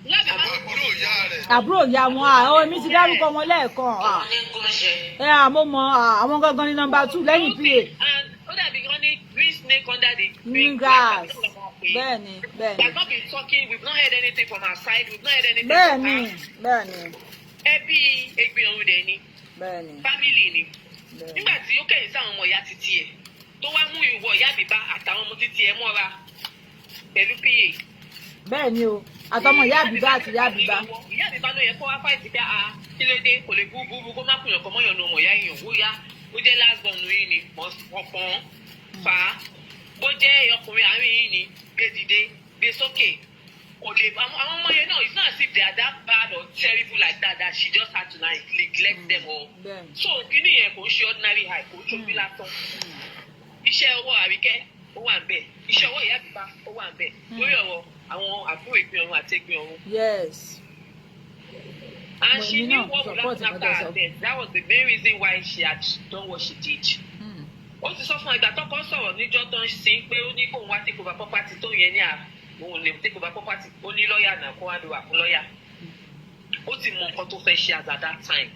Ìyá àbíbá. Àbúrò ìyá rẹ̀. Àbúrò ìyá wọn, àwọn èmi ti dárúkọ wọn lẹ́ẹ̀kan. Wọ́n ní gúnṣẹ́. Ẹ àmọ́ mọ àwọn gangan ní number 2 lẹ́yìn pa. And ó dàbí wọ́n ní green snake under the green grass. Bẹ́ẹ̀ni, bẹ́ẹ̀ni. We have not been talking, we've not heard anything from our side, we've not heard anything Bẹ́ẹ̀ni. from her. Bẹ́ẹ̀ni. Ẹbí Ẹ̀gbin Ọ̀run dẹ̀ ni. Bẹ́ẹ̀ni. Family ni. Bẹ́ẹ̀ni. Nígbà tí ó kẹ̀yìn sáwọn ọmọ ìyá títí ẹ̀, tó wá mú ìwọ ìyá àbíbá àtàwọn ọmọ títí ẹ̀ mọ́ra pẹ̀lú pa. Bẹ́ẹ̀ni o, àtọmọ ìyá àbíbá àti ìyá àbíbá. Ìyá àbíbá ló yẹ kó wá fight pé, a kí ló dé? Kò lè bú bú bú kó má kùyàn kọ́ mọ́yàn nu ọmọ ìyá èèyàn. Ó yá, ó jẹ́ last born yìí ni ọ̀pọ̀n fà á, bó jẹ́ ọkùnrin àárín yìí ni, gbé dìde, gbé sókè. Kò lè àwọn ọmọ yẹn náà, it's not as if they are that bad or terrible like that, that she just had to like neglect them or so. Kíní yẹn kò ń ṣe ordinary high, kò ń ṣojú lásán. Iṣẹ́ ọwọ́ Àríkẹ́ ó wà ń bẹ̀, iṣẹ́ ọwọ́ ìyá àbíbá ó wà ń bẹ̀ lórí ọ̀rọ̀ àwọn àbúrò Ìpín Ọ̀run àti Ẹ̀gbin Ọ̀run. And Mo she èmi knew náà what would support happen nǹkan after tẹ́ her sọ. death. That was the main reason why she had done what she did. Ó ti sọ fún ìgbà tọkọ sọ̀rọ̀ níjọ́ tó ń sin pé ó ní kóun wá take over property tó yẹn ní à òun lè take over property, ó ní lọ́ọ̀yà náà kó wá lè wà fún lọ́ọ̀yà. Ó ti mọ nǹkan tó fẹ́ ṣe as at that time.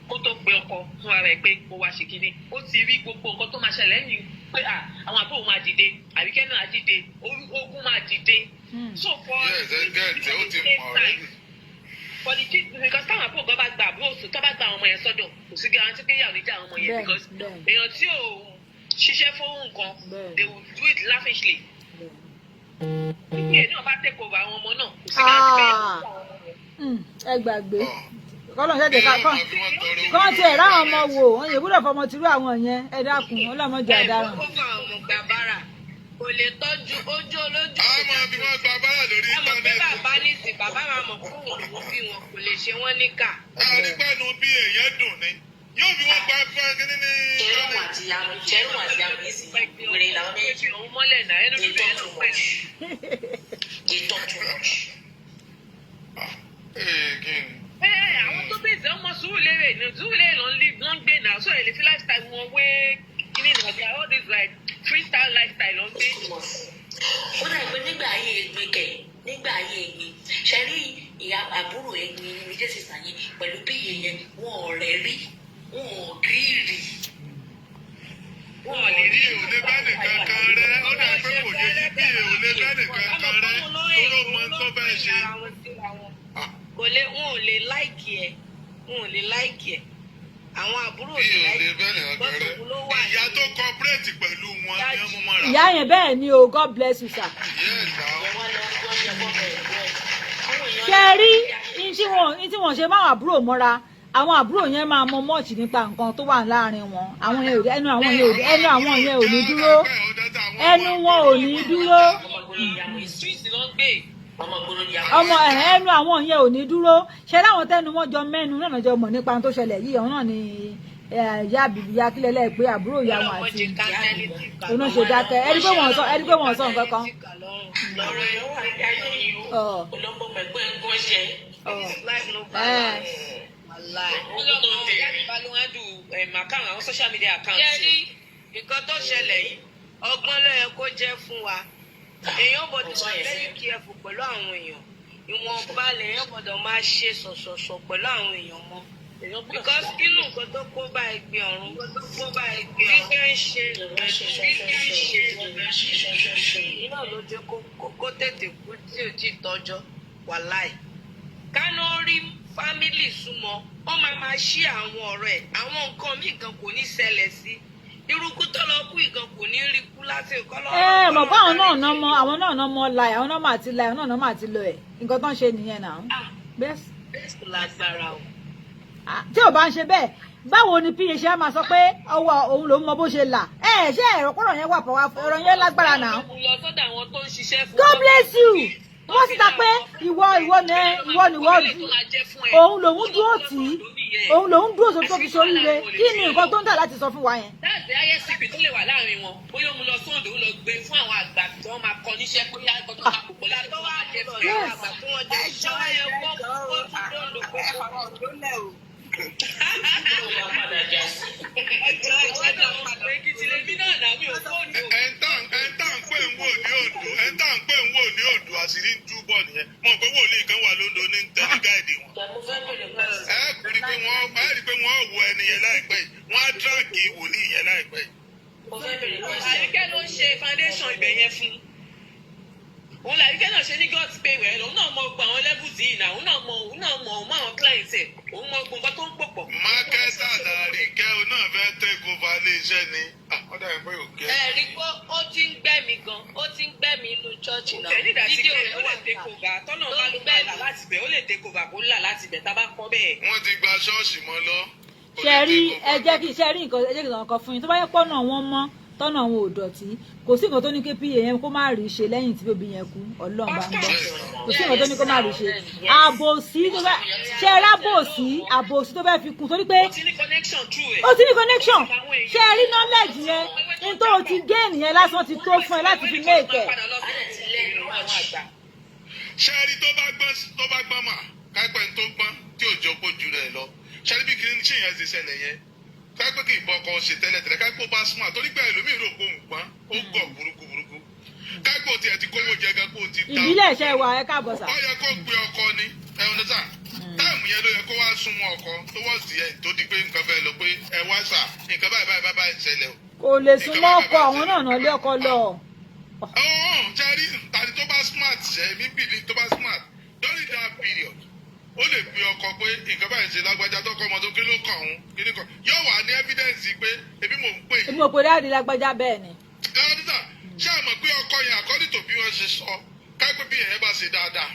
Kó tó pe ọkọ fúnra rẹ̀ pé kó wá ṣe kínní, ó ti rí gbogbo nǹkan tó máa ṣẹlẹ̀ lẹ́yìn pé à àwọn àbúrò máa dìde, Àríkẹ́ náà á dìde, ogun máa dìde. So for Yes, ẹ get it, ó ti mọ̀ already. for the kids, because táwọn àbúrò gan bá gba àbúrò sùn, tó bá gba àwọn ọmọ yẹn sọ́dọ̀, kò sí guarantee pé ìyàwó níjà àwọn ọmọ yẹn, because èèyàn tí ò ṣiṣẹ́ fún nǹkan, they will do it lavishly. Ìpín ẹ̀ náà bá take over àwọn ọmọ náà, kò sí guarantee pé ìyàwó níjà àwọn ọmọ yẹn. Ẹ gbàgbé kọ́lọ̀ ṣẹ̀jẹ̀ ká kọ́ kọ́ tiẹ̀ ráwọn ọmọ wò wọ́n yẹ gbọ́dọ̀ fọmọ tìrú àwọn yẹn. Ẹ dákun, ọlọ́mọdé àdáràn. Ẹ kó fún àwọn ọmọ gba bára, kò lè tọ́jú ojú olójú. A máa fi wọ́n gba bára lórí Ẹ mọ̀ pé íńtánẹ́ẹ̀tì. bàbá nísìn, bàbá máa mọ̀ kó òun lòún bí wọn, kò lè ṣe wọ́n níkà. Àrígbẹ́nu bí èèyàn dùn ni yóò fi wọ́n gba fún kíní ní Ṣẹ́rù íńtánẹ́ẹ̀tì. àti Yanu, Ṣẹ́rù àti Yanu yìí sì wèrè làwọn méjì. Òun mọ́lẹ̀ náà ẹnu They dúdú ẹ̀ talk náà too pẹ̀lú. much. They talk too much. Ee, kí ni? Ẹ àwọn tó bèèrè ọmọ Sùúrùlérè ní Sùúrùlérè ló ń live, ló ń gbé náà, so ẹ lè fi lifestyle wọn wé kíní nàìjíríà, all this like freestyle lifestyle ló ń gbé. Ó dà pé nígbà ayé Egbin kẹ̀, nígbà ayé Egbin, ṣe rí ìyá àbúrò Egbin ní méjèèjì sàyẹn pẹ̀lú bí ìyẹn wọn ò rẹ̀ rí, wọn ò gírì. Wọn ò lè Bí rí. ò lè bá nìkan kan rẹ, ó dà pé kò yẹ yí bí ò lè bá nìkan kan rẹ tóró mọ tó bẹ́ẹ̀ ṣe. Kò lè, wọn ò lè like ẹ, wọn ò lè like ẹ, àwọn àbúrò ò Bí lè ò lè like bá nìkan kan rẹ. òun ló wà Ìyá tó cooperate pẹ̀lú wọn ni wọ́n mú mọ́ra. Ìyá yẹn, bẹ́ẹ̀ ni o. God bless you, sir. Yes, now. Ìyẹn wá lọ gbọ́ ṣe fọ́ bẹ̀rẹ̀ bẹ́ẹ̀. Àwọn èèyàn Ṣe rí ní tí wọ́n ṣe máa àbúrò mọ́ra, àwọn àbúrò yẹn máa mọ much nípa nǹkan tó wà láàrin wọn. Àwọn yẹn ò ẹnu àwọn yẹn ò ẹnu àwọn yẹn ò ní dúró, ẹnu wọn ò ní dúró. Ọmọ gbòòrò ìyàwó yìí. Street ló ń gbé. Ọmọ gbòòrò ìyàwó. Ọmọ ẹ̀, ẹnu àwọn yẹn ò ní dúró. Ṣe láwọn tẹnu wọn jọ mẹ́nu náà jọ mọ̀ nípa ohun tó ṣẹlẹ̀ yìí, ọ̀hún náà ni ìyá àbíbí, ìyá kílẹ̀ lẹ́ẹ̀ pé àbúrò ìyá wọn àti òun náà ṣe dákẹ́. Ẹni pé wọ́n sọ nǹkan kan. Ọ̀rọ̀ èèyàn wà ní ayé yìí o. Olóńgbò mẹ̀gbọ́n ẹ̀ ń gúnṣẹ́. Life no balance. Wàláì. Ó lọ́mọ ìyá àbíbá ló ń handle account, àwọn social media account. Ṣé rí nǹkan tó ṣẹlẹ̀ yìí, ọgbọ́n ló yẹ kó jẹ́ fún wa. Èèyàn gbọ́dọ̀ wà very careful pẹ̀lú àwọn èèyàn. Ìwọ̀nba lèèyàn gbọ́dọ̀ máa ṣe ṣọ̀ṣọ̀ṣọ̀ pẹ̀lú àwọn èèyàn mọ́, because kínú nǹkan tó kó bá Ẹgbẹ́ Ọ̀run bí kẹ́ ń ṣe bí kẹ́ ń ṣe iná ló jẹ́ kó tètè kú tí ò tí ì tọ́jọ́. Wàláì, kánú rí family súnmọ́, ó máa máa ṣí àwọn ọ̀rọ̀ ẹ̀, àwọn nǹkan míì gan kò ní ṣẹlẹ̀ sí irúkú tó lọ kú ìgan, kò ní rí kú lásìkò. Ẹ mọ̀ pé àwọn náà ná mọ, àwọn náà ná mọ láì, àwọn náà máa ti láì, àwọn náà ná máa ti lọ ẹ̀. Nǹkan tó ń ṣe nìyẹn náà. Bẹ́ẹ̀. Lágbára o. Tí ò bá ń ṣe bẹ́ẹ̀, báwo ni pa ṣe á máa sọ pé ọwọ́ òun ló ń mọ bó ṣe là? Ẹ ṣé ẹ̀rọ kọ́rọ̀ yẹn wà pọ̀ wá, ọ̀rọ̀ yẹn lágbára náà. Lọ sọ́dọ̀ àwọn tó ń ṣiṣẹ́ fún. God bless you. Wọ́n síta pé ìwọ ìwọ ni ìwọ ni ìwọ, òun lòun dúró tì í, òun lòun dúró tó fi ṣoríire. Kí ni nǹkan tó ń tà láti sọ fún wa yẹn? That's the highest secret tó lè wà láàrin wọn. Bóyá ó mú lọ sóńdò, ó lọ gbé fún àwọn àgbà tí wọ́n máa kọ níṣẹ́, bóyá nǹkan tó máa pò láti tó máa jẹ fún àwọn àgbà tí wọ́n jẹ. Ẹjọ́, ẹjọ́, ẹ fọwọ́ tó lẹ̀ o. Ẹjọ́, ẹjọ́, padà. Èkìtì lèmi náà náà, mi ò fóònù. Ẹ̀ńtà ẹ̀ńtà ń pè ń wò ní Oǹdó, ẹ̀ńtà ń pè ń wò ní Oǹdó, àṣírí ń túbọ̀ nìyẹn. Mọ̀ pé wòlíì kan wà lóńdó ní tẹ́lẹ̀ guide wọn. Ẹ rí pé wọ́n, ẹ rí pé wọ́n wo ẹni yẹn láìpẹ́ yìí, wọ́n á drag wòlíì yẹn láìpẹ́ yìí. Àríkẹ́ ló ń ṣe foundation ibẹ̀ yẹn fún. Òun làríkẹ́ náà ṣe ní gut pé rẹ̀, òun náà mọ gbogbo àwọn levels yìí náà, òun náà mọ, òun náà mọ, òun mọ àwọn clients ẹ̀, òun mọ gbogbo nǹkan tó ń pò pọ̀. Marketer làríkẹ́ o náà fẹ́ take over ilé iṣẹ́ ni. Ah, ó dàbí pé òkè. Ẹ rí pé ó ti ń gbẹ̀mí gan, ó ti ń gbẹ̀mí inú church náà. Tẹ̀lé ìdásí Fídíò pé rẹ̀ ó lè wà take níta. over, tọ́nà bá ló máa là láti bẹ̀, ó lè take over kó là láti bẹ̀ tá a bá kọ́ bẹ́ẹ̀. Wọ́n ti gba ṣọ́ọ̀ṣì mọ́ lọ. Kò Ṣe lè rí, take over. ẹ jẹ́ kí ṣe rí nǹkan, ẹ jẹ́ kí n sọ nǹkan fún yín. Tó bá yẹ pọ́nà wọn mọ́, tọ́nà wọn ò dọ̀tí, kò sí nǹkan tó ní kí pa yẹn kó má rí ṣe lẹ́yìn tí baby yẹn kú. Ọlọ́run bá ń gbọ́, kò sí nǹkan tó ní kó má rí ṣe. Àbòsí tó fẹ́ ṣe rábòsí, àbòsí tó fẹ́ fi kún torí pé Ó ti ní connection through ẹ̀. ó ti ní connection. Ṣe rí knowledge yẹn, ní tó o ti gain yẹn lásán ti tó fún ẹ láti fi make ẹ. Ṣé rí, tó bá gbọ́n, tó bá gbọ́n mà kápẹ́ ní tó gbọ́n tí ò jọ kó ju rẹ̀ lọ. Ṣé rí bí kí n ṣe yẹn ti ṣẹlẹ̀ yẹn, kápẹ́ kí ìbọn kan ṣe tẹ́lẹ̀ tẹ́lẹ̀, kápẹ́ ó bá smart, torí pé ẹlòmíì rò pé òun gbọ́n, ó gọ̀ burúkú burúkú, kápẹ́ ó tiẹ̀ ti kówó jẹ gan, kó o ti ta. Ìbílẹ̀ ṣe wà, ẹ káàbọ̀ sà. Ó yẹ kó pe ọkọ ni ẹ̀hún lọ́sà time yẹn ló yẹ kó wá súnmọ́ ọkọ tó wọ́n sì ẹ̀ tó di pé nǹkan fẹ́ lọ pé ẹ wá sà, nǹkan báyìí báyìí báyìí ṣẹlẹ̀ o. Kò lè súnmọ́ ọkọ, àwọn náà náà lé ọkọ lọ. Ọ̀hún jẹ́rí tàbí tó bá smart ṣe mí believe, tó bá smart during that period, ó lè pe ọkọ pé nǹkan báyìí ṣe lágbájá, tó kọ́ ọmọ tó kí ló kàn òun, kí ló kàn, yóò wà ní evidence pé ebi mò ń pè yín. Èmi ò pè daddy lágbájá, bẹ́ẹ̀ ni. Dáadáa, ṣé àmọ̀ pé ọkọ yẹn, according to bí wọ́n ṣe sọ, kápẹ́ bí èèyàn bá ṣe dáadáa,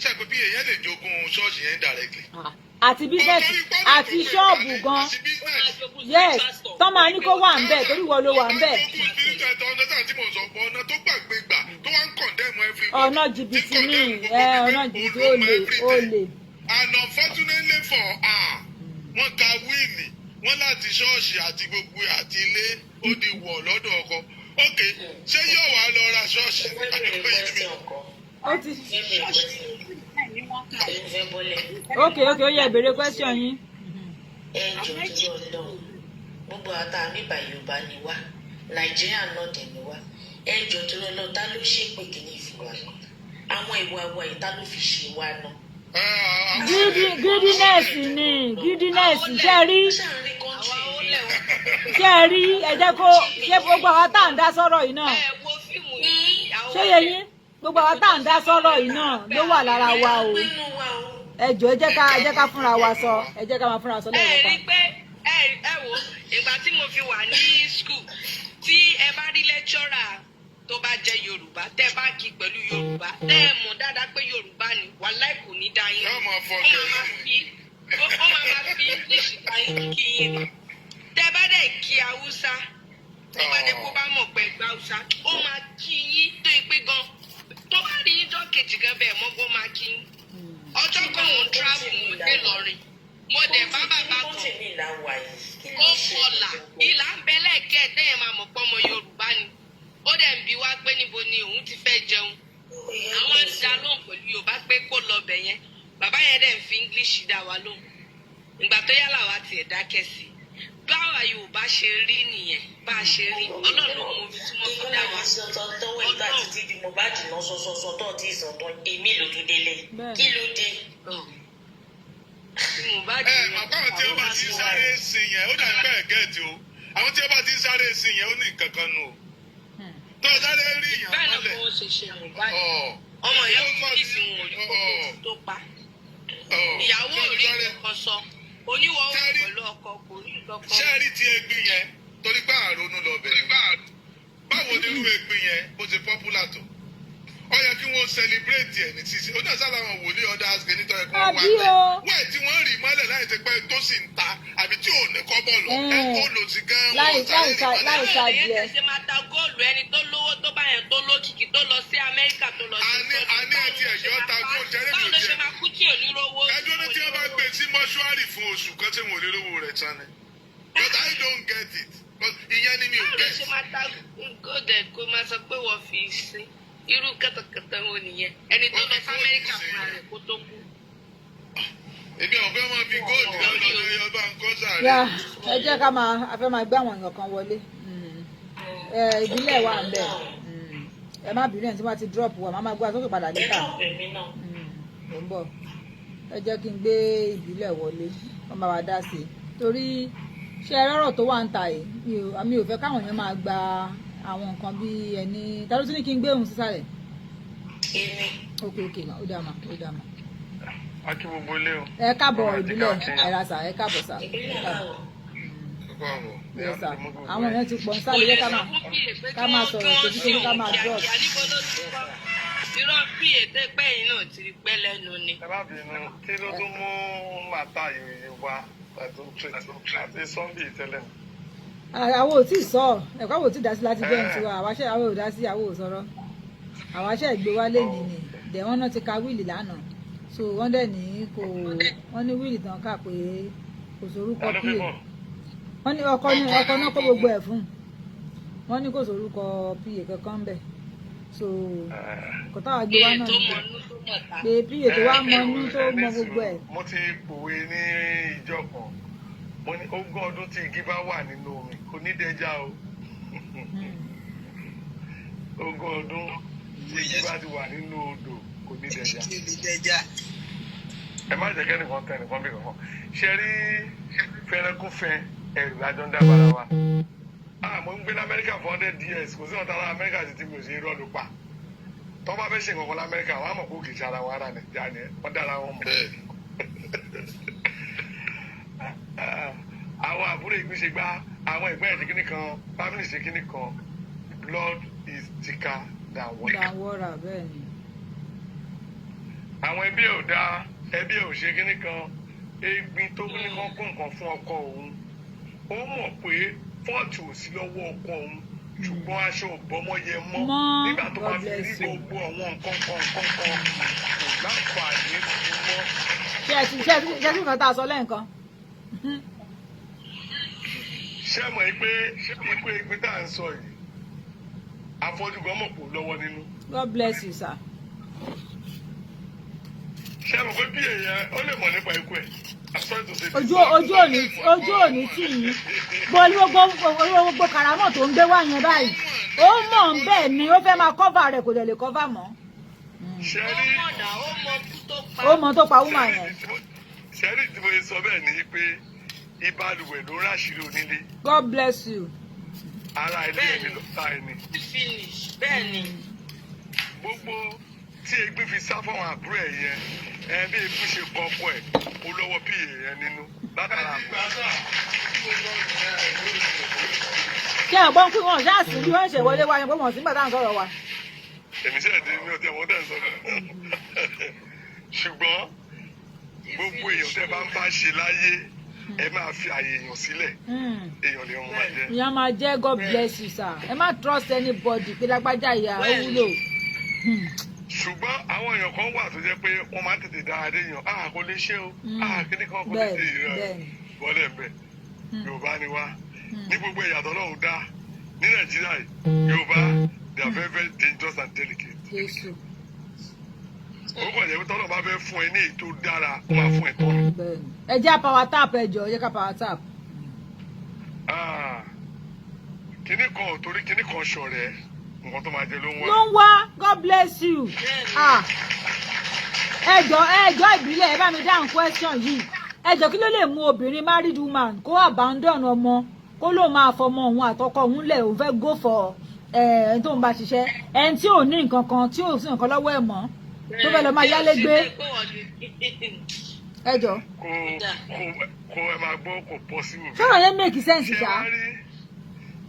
ṣé àpé bí èèyàn lè jogún ṣọ́ọ̀ṣì yẹn directly. Àti business àti ṣọ́ọ̀bù gan. Àti business. Yes, tọ́ máa ní kó wà ń bẹ̀ torí wọ́n ló wà ń bẹ̀. Ọba jogún spiritual ẹ̀tọ́ ọ̀nà tí mò ń sọ, ọ̀nà tó gbàgbé gbà tó wá ń condemn everybody. Ọ̀nà jìbìtì ní ẹ, ọ̀nà jìbìtì, ó lè, ó lè. And unfortunately for her, wọ́n ka will, wọ́n láti ṣọ́ọ̀ṣì àti gbogbo àti ilé, ó di wọ̀ lọ́dọ̀ ọkọ. Ok, ṣé yóò wá lọ ra ṣọ́ọ̀ṣì? Ó ti ok, ó yẹ ìbéèrè question yín. Ẹ jọ, torí Ọlọ́run, gbogbo àtà àmìbà, Yorùbá ni wá, Nàìjíríà náà dẹ̀ ni wá. Ẹ jọ, torí Ọlọ́run, ta ló ṣépè kìíní ìfura àwọn ìwà wa yìí? Ta ló fi ṣe wá náà? Greediness ni, greediness. Ṣe rí, ṣe rí, ẹ jẹ́ kó ṣé gbogbo àwọn tá à ń dá sọ́rọ̀ yìí náà. Ẹ wo fíìmù yìí. Ṣé yẹ yín, gbogbo àwọn tá à ń dá sọ́rọ̀ yìí náà ló wà lára wa o. Ẹ jọ̀ọ́, ẹ jẹ́ ká fúnra wa sọ, ẹ jẹ́ ká máa fúnra sọ Ẹ rí lẹ́yìn. Pé ẹ wo ìgbà tí mo fi wà ní school, tí ẹ bá rí lecturer tó bá jẹ́ Yorùbá, tẹ́ bá kí pẹ̀lú Yorùbá, tẹ́ ẹ mọ̀ dáadáa pé Yorùbá ni, wàláì kò ní dá yín. Yóò máa fọ. Ó máa fi English bá yín kí yín ni. Tẹ́ bá dẹ̀ kí Haúsá, tó bá dé kó bá mọ̀ pé gba Haúsá, ó máa kí yín tó yẹ pé gan tó bá rí yín jọ́ kejì gan bẹ́ẹ̀ mọ́gbọ́n máa kí yín. Ọjọ́ kan mò ń travel, mo dé Ìlọrin, mo dẹ̀ bá bàbá kan, ó kọlà, ìlà ń bẹ lẹ́ẹ̀kẹ́ tẹ́yẹ̀ máa mọ̀ pé ọmọ Yorùbá ni. Ó dẹ̀ ń bi wá pé níbo ni òun ti fẹ́ jẹun. Àwọn ń dá lóhùn pẹ̀lú Yorùbá pé kó lọ bẹ̀ yẹn. Bàbá yẹn dẹ̀ ń fi English dá wa lóhùn. Ìgbà tó yálà wa tiẹ̀ dákẹ́ sí i. Báwa Yorùbá ṣe rí nìyẹn, bá a ṣe rí, Ọlọ́run ló mọ omi tí wọ́n fi dá wa. Tọ́wọ́ ìgbà títí di Mohbad náà sọ́sọ́sọ́ tó ti sàn tán, èmi ló tún délé. Kí ló dé? Tí Mohbad Ẹ mọ̀ pé àwọn tí ó bá ti ń sáré sí yẹn, ó dàbí bẹ́ẹ̀ get o. Àwọn tí ó bá ti ń sáré sí yẹn, ó ní nǹkan kan nù o. Tó o sáré rí ìyàn Bẹ́ẹ̀ náà mọ́lẹ̀. kó ṣe ṣe Mohbad. Ọ̀. Ọmọ yẹn kú nísìnyí, ò rí kókó tó pa. Ìyàwó ò rí nǹkan sọ, oníwọ̀ wà pẹ̀lú ọkọ, kò rí nǹkan kan. Ṣé rí ti egbin yẹn, torí pé àrònú lọ bẹ̀rẹ̀, báwo ni irú egbin yẹn bó ṣe popular tó, ó yẹ kí wọ́n celebrate ẹ̀ ní sísè. Ó náà sábà wọn wòlíì ọ̀dà àṣẹ nítorí kí wọ́n wá Àbí bẹ̀ o. wáì tí wọ́n rì mọ́lẹ̀ láì Láì ṣe pé tó sì ń ta àbí tí ò ní kọ́bọ̀ lọ, ẹ kó lò sí gan wọn sáré rí láì padà. sa Báwo lèyẹn adìẹ. tẹ̀sí máa ta góòlù, ẹni tó lówó tó bá yẹn, tó lókìkí, tó lọ sí Amẹ́ríkà, tó lọ sí A ní ẹ ti ẹ̀jọ́ ta góòlù, jẹ́rìí mi Báwo ò ló ṣe tiẹ̀. máa kú tí ò ní rówó? Ẹjọ́ ní tí wọ́n bá gbé sí mọ́ṣúárì fún oṣù kan, tí wọ́n ò lè rówó rẹ̀ tán ni. But I don't get it. But ìyẹn ni mi ò Báwo ló get. ṣe máa ta góòlù ẹ̀ kó máa sọ pé wọ́n fi sí? Irú kẹ́tọ̀kẹ́tọ̀ wo nìyẹn? Ẹni tó Ó lọ fi sí góòlù Amẹ́ríkà sí. fúnra rẹ̀ kó tó kú. Èmi ò fẹ́ máa fi góòlù lọ lórí ọba nǹkan sáré. Yá, ẹ jẹ́ ká máa, a fẹ́ máa gbé àwọn èèyàn kan wọlé. Ẹ ìbílẹ̀ wà ń bẹ̀. Ẹ má bínú, ẹ̀ tí wọ́n ti drop wa, máa máa gbé wa sókè padà Ẹ níta. drop èmi náà. Ò ń bọ̀. Ẹ jẹ́ kí n gbé ìbílẹ̀ wọlé, wọ́n bá wa dá sí i, torí ṣé ẹ rọ́rọ̀ tó wà ń ta yìí, mi ò fẹ́ káwọn èèyàn máa gba àwọn nǹkan bí ẹni. Ta ló tún ní kí n gbé òun sísàlẹ̀? Èmi. Ok, ma, ó dà mà, ó dà mà. A kí gbogbo ilé o. Ẹ káàbọ̀. Ọmọ Ìbílẹ̀, àti ẹ ra sà, ẹ káàbọ̀ sà, ẹ Ìbílẹ̀ káàbọ̀. báwo? Yes sir, àwọn èèyàn ti pọ̀ ń sálẹ̀, jẹ́ ká máa Fún PA pé ká kí máa wọ́n kí sọ̀rọ̀ wọ́n tó sí ṣe ká òun máa drop. kíákíá. Níbo ló ti kọ́ irọ́? PA tẹ́pẹ́ yìí náà ti rí pẹ́ lẹ́nu ni. Ẹ má bínú, kí ló tún mú màtá yìí wá àti Sunday tẹ́lẹ̀? Àwọn ò tí ì sọ ẹ̀kọ́, àwọn ò tí ì dá sí láti bẹ́ẹ̀ tiwa. Àwa ṣe, àwọn ò dá sí, àwọn ò sọ̀rọ̀. Àwa ṣe ìgbé wá lẹ́nìí ni dẹ̀. Wọ́n náà ti ka will lánàá, so wọ́n dẹ̀ ní kò, wọ́n ní will tán kà pé kò sórúkọ Ta ló fi PA. bọ̀? Wọ́n ní ọkọ, ní ọkọ náà kó gbogbo ẹ̀ fún. Wọ́n ní kò sórúkọ PA kankan bẹ̀, so kò táwa gbé wá PA náà tó nìyẹn. mọ inú, tó mọ̀ ta. Pé PA tó wá mọ inú, tó mọ gbogbo ẹ̀. Mo ti pòwe ní ìjọ kan, mo ní ogún ọdún tí igi bá wà nínú omi, kò ní dẹja o. 20 ọdún tí igi bá ti wà nínú odò, kò ní dẹja. Dẹja. Ẹ má jẹ́ kẹ́nìkan tẹ ẹnìkan bí kankan ṣe rí fẹ́rẹ́kúfẹ́. Ẹ̀rù lájọ ń dábàrà wa. Ah, mo ń gbé lamẹ́ríkà for 100 years, kò sí ọ̀tá ara Amẹ́ríkà ti tí mi ò ṣe irọ́ ló pa. Tọ́ bá fẹ́ ṣe nǹkan kan lamẹ́ríkà, wọ́n á mọ̀ pé kì í ṣe ara wọn, ara Nàìjíríà ni wọ́n dára wọn mọ̀. Àwọn àbúrò ìgbín ṣe gbá, àwọn ẹ̀gbọ́n ẹ̀ ṣe kíní kan, family ṣe kíní kan. Blood is thicker than water. Than water, bẹ́ẹ̀ ni. Àwọn ẹbí ò dáa, ẹbí ò ṣe kíní kan. Egbin tó ní kan kó nǹkan fún ọkọ òun, ó mọ̀ pé fault ò sí lọ́wọ́ ọkọ òun, ṣùgbọ́n aṣọ òbọ́mọyẹ mọ́ Mọ́, nígbà tó God máa fi rí bless you. gbogbo àwọn nǹkan kan nǹkan kan, kò láǹfààní sí mọ́. Ṣé ẹ ti nǹkan tá a sọ lẹ́ǹkan? Ṣé mọ̀ pé ikú egbin tá à ń sọ yìí, afọ́jú gan mọ̀ pò lọ́wọ́ nínú. God bless you, sir. Ṣé mọ̀ pé bí èèyàn ó lè mọ̀ nípa ikú ẹ̀? I'm sorry to say this. Ojú òní tì yín gbogbo gbogbo gbogbo karamọ tó ń gbé wá yẹn báyìí. Ó mọ̀ ń bẹ́ẹ̀ ni, ó fẹ́ máa cover rẹ̀, kò dẹ̀ lè cover mọ́. Ṣé Ó rí mọ̀ náà, ó mọ kú tó pa. Ó mọ̀ tó pa woman yẹn. Ṣẹ́rí tí mo ṣe sọ bẹ́ẹ̀ ni pé ìbalùwẹ̀ ló ń ráṣìírí onílé. God bless you. Ara ilé ẹni ló ta ẹni. Finish, bẹ́ẹ̀ ni. Gbogbo tí egbin fi sá fáwọn àbúrò ẹ̀ yẹn, ẹ bí egbin ṣe kọ ọkọ ẹ̀, ó lọ́wọ́ bí èèyàn nínú látara àbúrò. Ṣé ẹ̀ gbọ́n pé wọ́n ṣáà sí bí wọ́n ṣe wọlé wá yẹn, pé wọ́n sì ń gbà tá à ń sọ̀rọ̀ wa. Èmi ṣe ẹ̀dín mi ò tẹ̀ wọ́n tẹ̀ sọ, ṣùgbọ́n gbogbo èèyàn tẹ́ bá ń bá ṣe láyé, ẹ máa fi àyè èèyàn sílẹ̀. Èèyàn lè rún máa jẹ́. Ìyá máa jẹ́. God bless you, sir. Ẹ má trust anybody pé lágbájá ìyá ó wúlò. Ṣùgbọ́n àwọn èèyàn kan wà tó jẹ́ pé wọ́n máa ń tètè dára dé èèyàn. Ah, kò lè ṣe o, ah, kíní kan kò lè ṣe ìrẹ́ bọ́lẹ̀ ń bẹ̀. Yorùbá ni wá ní gbogbo ẹ̀yà tọ́lọ́run dá ní Nàìjíríà yìí. Yorùbá, they are very very dangerous and delicate. Jésù. Ó kàn jẹ́ pé tọ́lọ́run bá fẹ́ fún ẹ ní èyí tó dára, ó máa fún ẹ tán ni. Bẹ́ẹ̀ni, ẹ jẹ́ power tap, ẹ jọ̀ọ́, ẹ jẹ́ ká power tap. Ah, kíní kan ò torí kíní kan ṣọ̀rẹ́, nǹkan tó máa jẹ ló ń wá. Ló ń wá. God bless you. Ah, ẹ jọ̀ọ́, ẹ jọ̀ọ́, ìbílẹ̀, ẹ bá mi dáhùn question yìí. Ẹ jọ̀ọ́, kí ló lè mú obìnrin, married woman, kó abandon ọmọ, kó lóun máa fọmọ òun àtọkọ òun lẹ̀, òun fẹ́ go for ẹni tó ń bá ṣiṣẹ́, ẹni tí ò ní nǹkan kan, tí ò sí nǹkan lọ́wọ́ ẹ̀ mọ́, tó fẹ́ lọ máa yálé gbé? Ẹ jọ̀ọ́. Kò ẹ máa gbọ́, kò possible. Sọ̀rọ̀ yẹn make sense Ṣé ṣá? wá rí,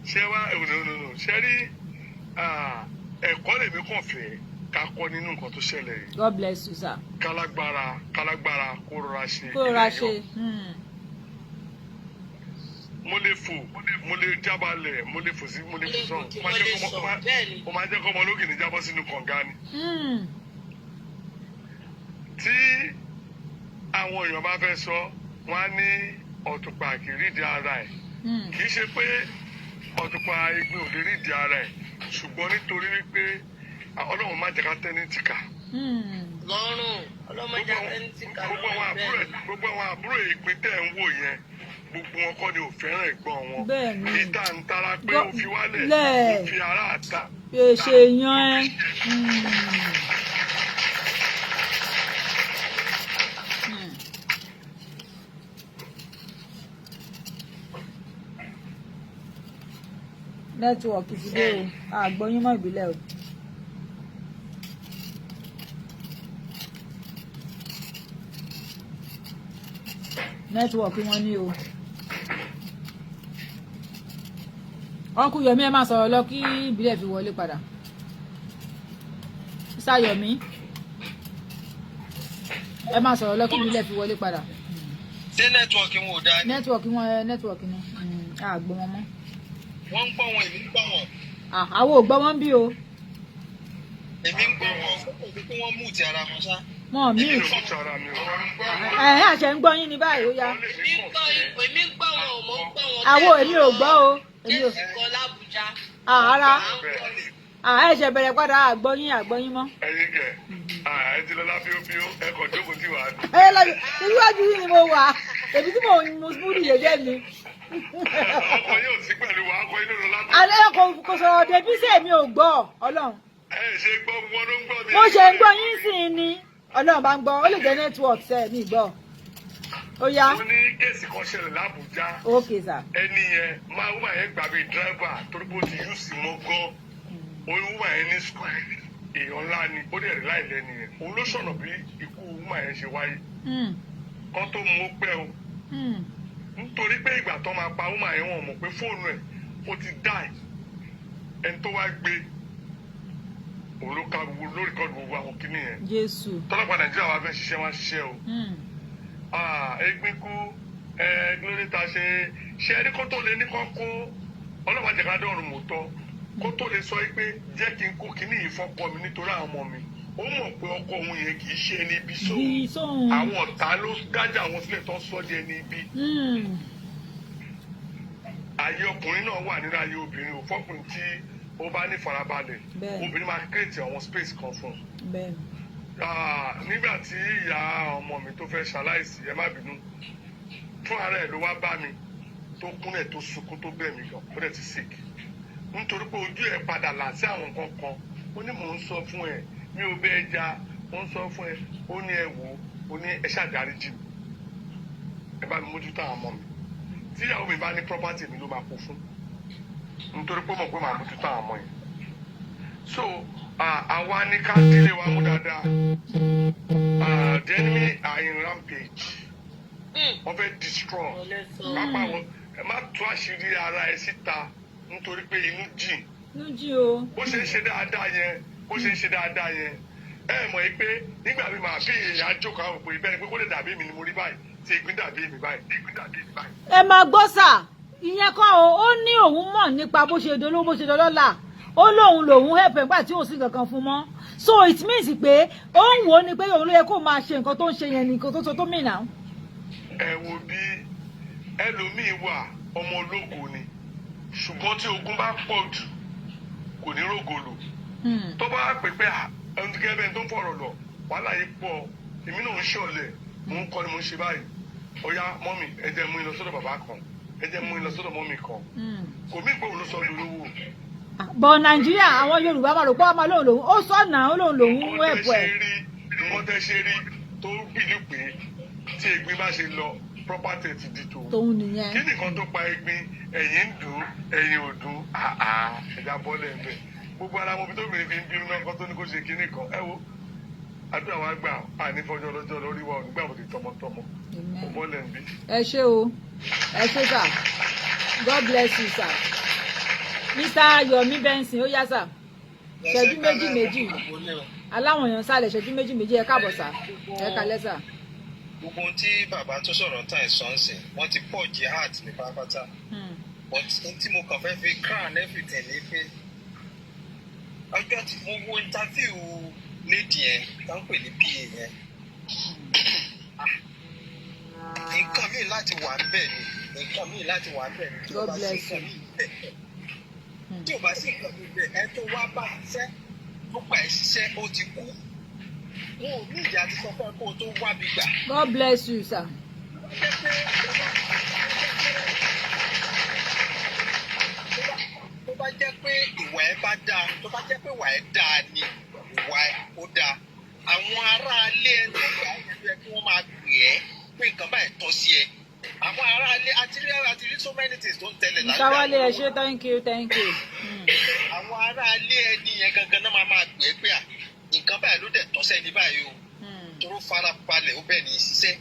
ṣé wá, oh, no, no, no, ṣé rí, ah, ẹ̀kọ́ lèmi kàn fẹ́. Ká kọ́ nínú nǹkan tó ṣẹlẹ̀ yìí. God bless you, sir. Kálágbára kálágbára kó rọra ṣe. Kó rọra ilẹ̀ ṣe. yọ. Mo lè fò, mo lè jábalẹ̀, mo lè fò sí, mo lè fò sọ̀rọ̀. Mo lè sọ, bẹ́ẹ̀ ni. Ó máa jẹ́ kọ́ ọmọ ológìní jábọ́ sínú kànga ni. Tí àwọn èèyàn bá fẹ́ sọ, wọ́n á ní ọ̀tùpà kì í rídìí ara ẹ̀. Kì í ṣe pé ọ̀tùpà egbin ò lè rídìí ara ẹ̀, ṣùgbọ́n nítorí wípé Ọlọ́run má jẹ́ ká tẹ́ ní tìkà. Lọ́rùn ọlọ́mọdé àtẹnitì kà Gbogbo àwọn lọ́rùn, àbúrò bẹ́ẹ̀ ni. Gbogbo àwọn àbúrò ìpín tẹ̀ ń wò yẹn, gbogbo wọn kọ́ ni ò fẹ́ràn ẹ̀gbọ́n wọn. Bẹ́ẹ̀ ni. Ìta ń tara pé ó fi wálẹ̀, Lẹ̀. ó fi ara àta. Ṣe yan ẹ. Network ti dé o, àgbọ̀yún mọ́ ìbílẹ̀ o. Network wọn ní o. Uncle Yomi, ẹ máa sọ̀rọ̀ lọ kí ìbílẹ̀ fi wọlé padà. Sá Yomi, ẹ máa sọ̀rọ̀ lọ kí ìbílẹ̀ fi wọlé padà. Ṣé network wọn ò dáa ni? Network wọn ẹ, network ni àgbọ̀ wọn mọ́. Wọ́n ń gbọ́ wọn, èmi ń gbọ́ wọn. Ah, àwọn ò gbọ́ wọn bí o. Èmi ń gbọ́ wọn, kò sí pé wọ́n mú ti ara wọn ṣá. Wọn ò Èmi mute. ò mú tara mi o. Ẹ ẹ, àṣẹ ń gbọ́ yín ní báyìí, ó yá. Èmi ń gbọ́, èmi ń gbọ́ wọn ò, mò ń gbọ́ wọn. Àwọn èmi ò gbọ́ o, èmi ò. Jésù kan l'Ábùjá. Ah, ara. À ń gbọ́. Ah, ẹ ṣe bẹ̀rẹ̀ padà, àgbọ̀ yín, àgbọ̀ yín mọ́. Ẹ̀yin kẹ̀, ẹ ti lọ lábíóbíó, ẹ kàn jókòó tí wàá dùn. Ẹ lọ, iwájú yín ni mo wà, èmi tí mò ń mu smoothie jẹjẹ mi. Ọkọ yóò sí pẹ̀lú wa, ọkọ inú lọ lábẹ́. Alẹ́ kò sọ̀rọ̀ débi sí, èmi ò gbọ́, Ọlọ́run. Ẹ ṣe gbọ́, wọn ló ń gbọ́ mi. Mo ṣe ń gbọ́ yín sí i ni, Ọlọ́run bá ń gbọ́, ó lè jẹ́ network sẹ́ mi gbọ́. Ó yá. Mo ní case kan ṣẹlẹ̀ l'Ábùjá. Ok, sir. Ẹni yẹn máa, woman yẹn gbà bíi driver torí pé ó ti use mọ́ gan. Orí woman yẹn ní school, èèyàn ńlá ni, ó dẹ̀ rí láì lẹ́nu yẹn. Òun ló sọ̀nà bí ikú woman yẹn ṣe wáyé. Kán tó mú ó pẹ́ o. Nítorí pé ìgbà tó máa pa woman yẹn, wọ́n mọ̀ pé fóònù ẹ̀ ó ti die. Ẹni tó wá gbé, òun ló ka gbogbo lórí kọ́ọ̀dù gbogbo àwọn kinní yẹn. Jésù. Tọ́lọ́pàá Nàìjíríà wá fẹ́ ṣiṣẹ́, wá ṣiṣẹ́ o. Ah, egbin kú ẹ, glory ta ṣe ṣe ẹni kó tó lè ní kó kó ọlọ́pàá jẹ̀ká dọ̀rùn mọ́tọ́, kó tó lè sọ pé jẹ́ kí n kó kinní yìí fọ́kọ mi nítorí àwọn ọmọ mi, ó mọ̀ pé ọkọ òun yẹn kì í ṣe ẹni ibi sóun. Bí sóhun. Àwọn ọ̀tá ló dájà àwọn sílẹ̀ tó ń sọ di ẹni ibi. Ayé ọkùnrin náà wà nínú ayé obìnrin ò fọkùnrin tí ó bá ní farabalẹ̀. Obìnrin máa create àwọn space kan fún un. Ah, nígbà tí ìyá ọmọ mi tó fẹ́ ṣaláìsí, ẹ má bínú, fún ara ẹ̀ ló wá bá mi, tó kúnlẹ̀, tó sunkún, tó bẹ̀ mí gan, ó dẹ̀ ti sick nítorí pé ojú ẹ̀ padà là sí àwọn nǹkan kan. Ó ní mò ń sọ fún ẹ, mi ò bẹ́ ẹ já, mò ń sọ fún ẹ. Ó ní ẹ wò ó ní ẹ ṣàdáríjì mi, ẹ bá mi mójútó àwọn ọmọ mi. Tíyàwó mi bá ní property mi ló máa kó fún, nítorí pé ó mọ̀ pé màá mójútó àwọn ọmọ yẹn. So àwa ní ká dílé wa mú dáadáa. The enemy are in rampage, wọ́n fẹ́ destroy pápá wọn. Ẹ má tú àṣírí ara ẹ síta nítorí pé inú jìn. Lójú o. Bó ṣe ń ṣe dáadáa yẹn, bó ṣe ń ṣe dáadáa yẹn, ẹ mọ̀ yìí pé nígbà mi máa fi èèyàn jókòó àwọn òpè bẹ́ẹ̀ ni pé kó lè dàbí mi ni mo rí báyìí, tí ìgbín dàbí mi báyìí, tí ìgbín dàbí mi báyìí. Ẹ máa gbọ́ sà, ìyẹn kọ́ o. Ó ní òun mọ̀ nípa bó ṣe dolówó, bó ṣe dọlọ́lá. Ó lóun lòun help ẹ̀ nígbà tí ò sí nǹkan kan fún mọ́, so it means pé ó ń wò ó ni pé òun ló yẹ kó máa ṣe nǹkan tó ń ṣe yẹn ní nǹkan tó sọ tó mìíràn. Ẹ wo bí ẹlòmíín wà, ọmọ ológo ni, ṣùgbọ́n tí ogun bá pọ̀ jù, kò ní rògo lò. Tó bá pè pé ẹni tó gẹ́gẹ́ bẹ́ẹ̀ tó ń fọ̀rọ̀ lọ, wàhálà yìí pọ̀, èmi náà ń ṣọ̀lẹ̀, mò ń kọ́ ni mò ń ṣe báyìí. Ọ̀yá mummy, ẹ jẹ́ mú in lọ sọ́dọ̀ bàbá kan, ẹ jẹ́ mú in lọ sọ́dọ̀ mummy kan. Kò mí pé òun ló sọ lólówó. Bọ̀ Nàìjíríà, àwọn Yorùbá máa rò pé ọmọ lóun lòun ó sọ̀nà, ó lóun lòun Nǹkan tẹ́ help ṣe ẹ̀. rí, nǹkan tẹ́ ṣe rí tó bìlú pé tí egbin bá ṣe lọ, property ti di tòun. Tòun nìyẹn. Kí nìkan tó pa egbin? Ẹ̀yìn ń dùn, ẹ̀yìn ò dùn, àà ẹ̀dá bọ́lẹ̀ ń bẹ̀. Gbogbo ara wọn bí tóbìnrin fi ń bínú náà kọ́ tó ní kó ṣe kinní kan. Ẹ wo, àdúrà wa gbà, àní fọjọ́ lọ́jọ́ lórí wa ò ní gbà wọ́n ti tọmọtọmọ. Kò bọ́lẹ̀ ń bí. Ẹ ṣé o, ẹ ṣé sir, God bless you, sir. Mr Yomi Benson, ó yá sir, ṣẹ́jú méjì méjì. Aláwọn èèyàn sálẹ̀ ìṣẹ́jú méjì méjì. Ẹ káàbọ̀ sà, ẹ kalẹ́ sà. Gbogbo ohun tí bàbá tó sọ̀rọ̀ tán ẹ̀ sọ ń sìn, wọ́n ti pọ̀ jihad ní pátápátá, but n tí mo kàn fẹ́ fi crown everything ni pé ọjọ́ tí mo wo interview lady yẹn tó ń pè ní PA yẹn, nǹkan míì láti wà níbẹ̀ ni, nǹkan míì láti wà níbẹ̀ ni. Tí o God bá sí bless nǹkan you. míì bẹ̀, tí o bá sí nǹkan míì bẹ̀, ẹ tó wá bá ṣiṣẹ́, tó gbà ẹ́ ṣiṣẹ́, ó ti kú. Wọn ò ní ìjà ti sọ fún ẹ kó o tó wá bí gbà. God bless you, sir. Jẹ́ pé tó bá jẹ́ pé ìwà ẹ bá dáa, tó bá jẹ́ pé ìwà ẹ dáa ni, ìwà ẹ ó dáa, àwọn aráalé ẹ tó gbà ẹ yẹn ló yẹ kí wọ́n máa pè ẹ́ pé nǹkan báyìí tọ́ sí ẹ. Àwọn aráalé àti rí so many things tó ń tẹ̀lé Mr. Wálé, ẹ ṣé, thank you, thank you. Àwọn aráalé ẹni yẹn gangan náà máa pè é pé à, nǹkan báyìí ló dẹ̀ tọ́ sẹ́ni báyìí o, toró fara balẹ̀, ó bẹ́ẹ̀ ní í ṣiṣẹ́.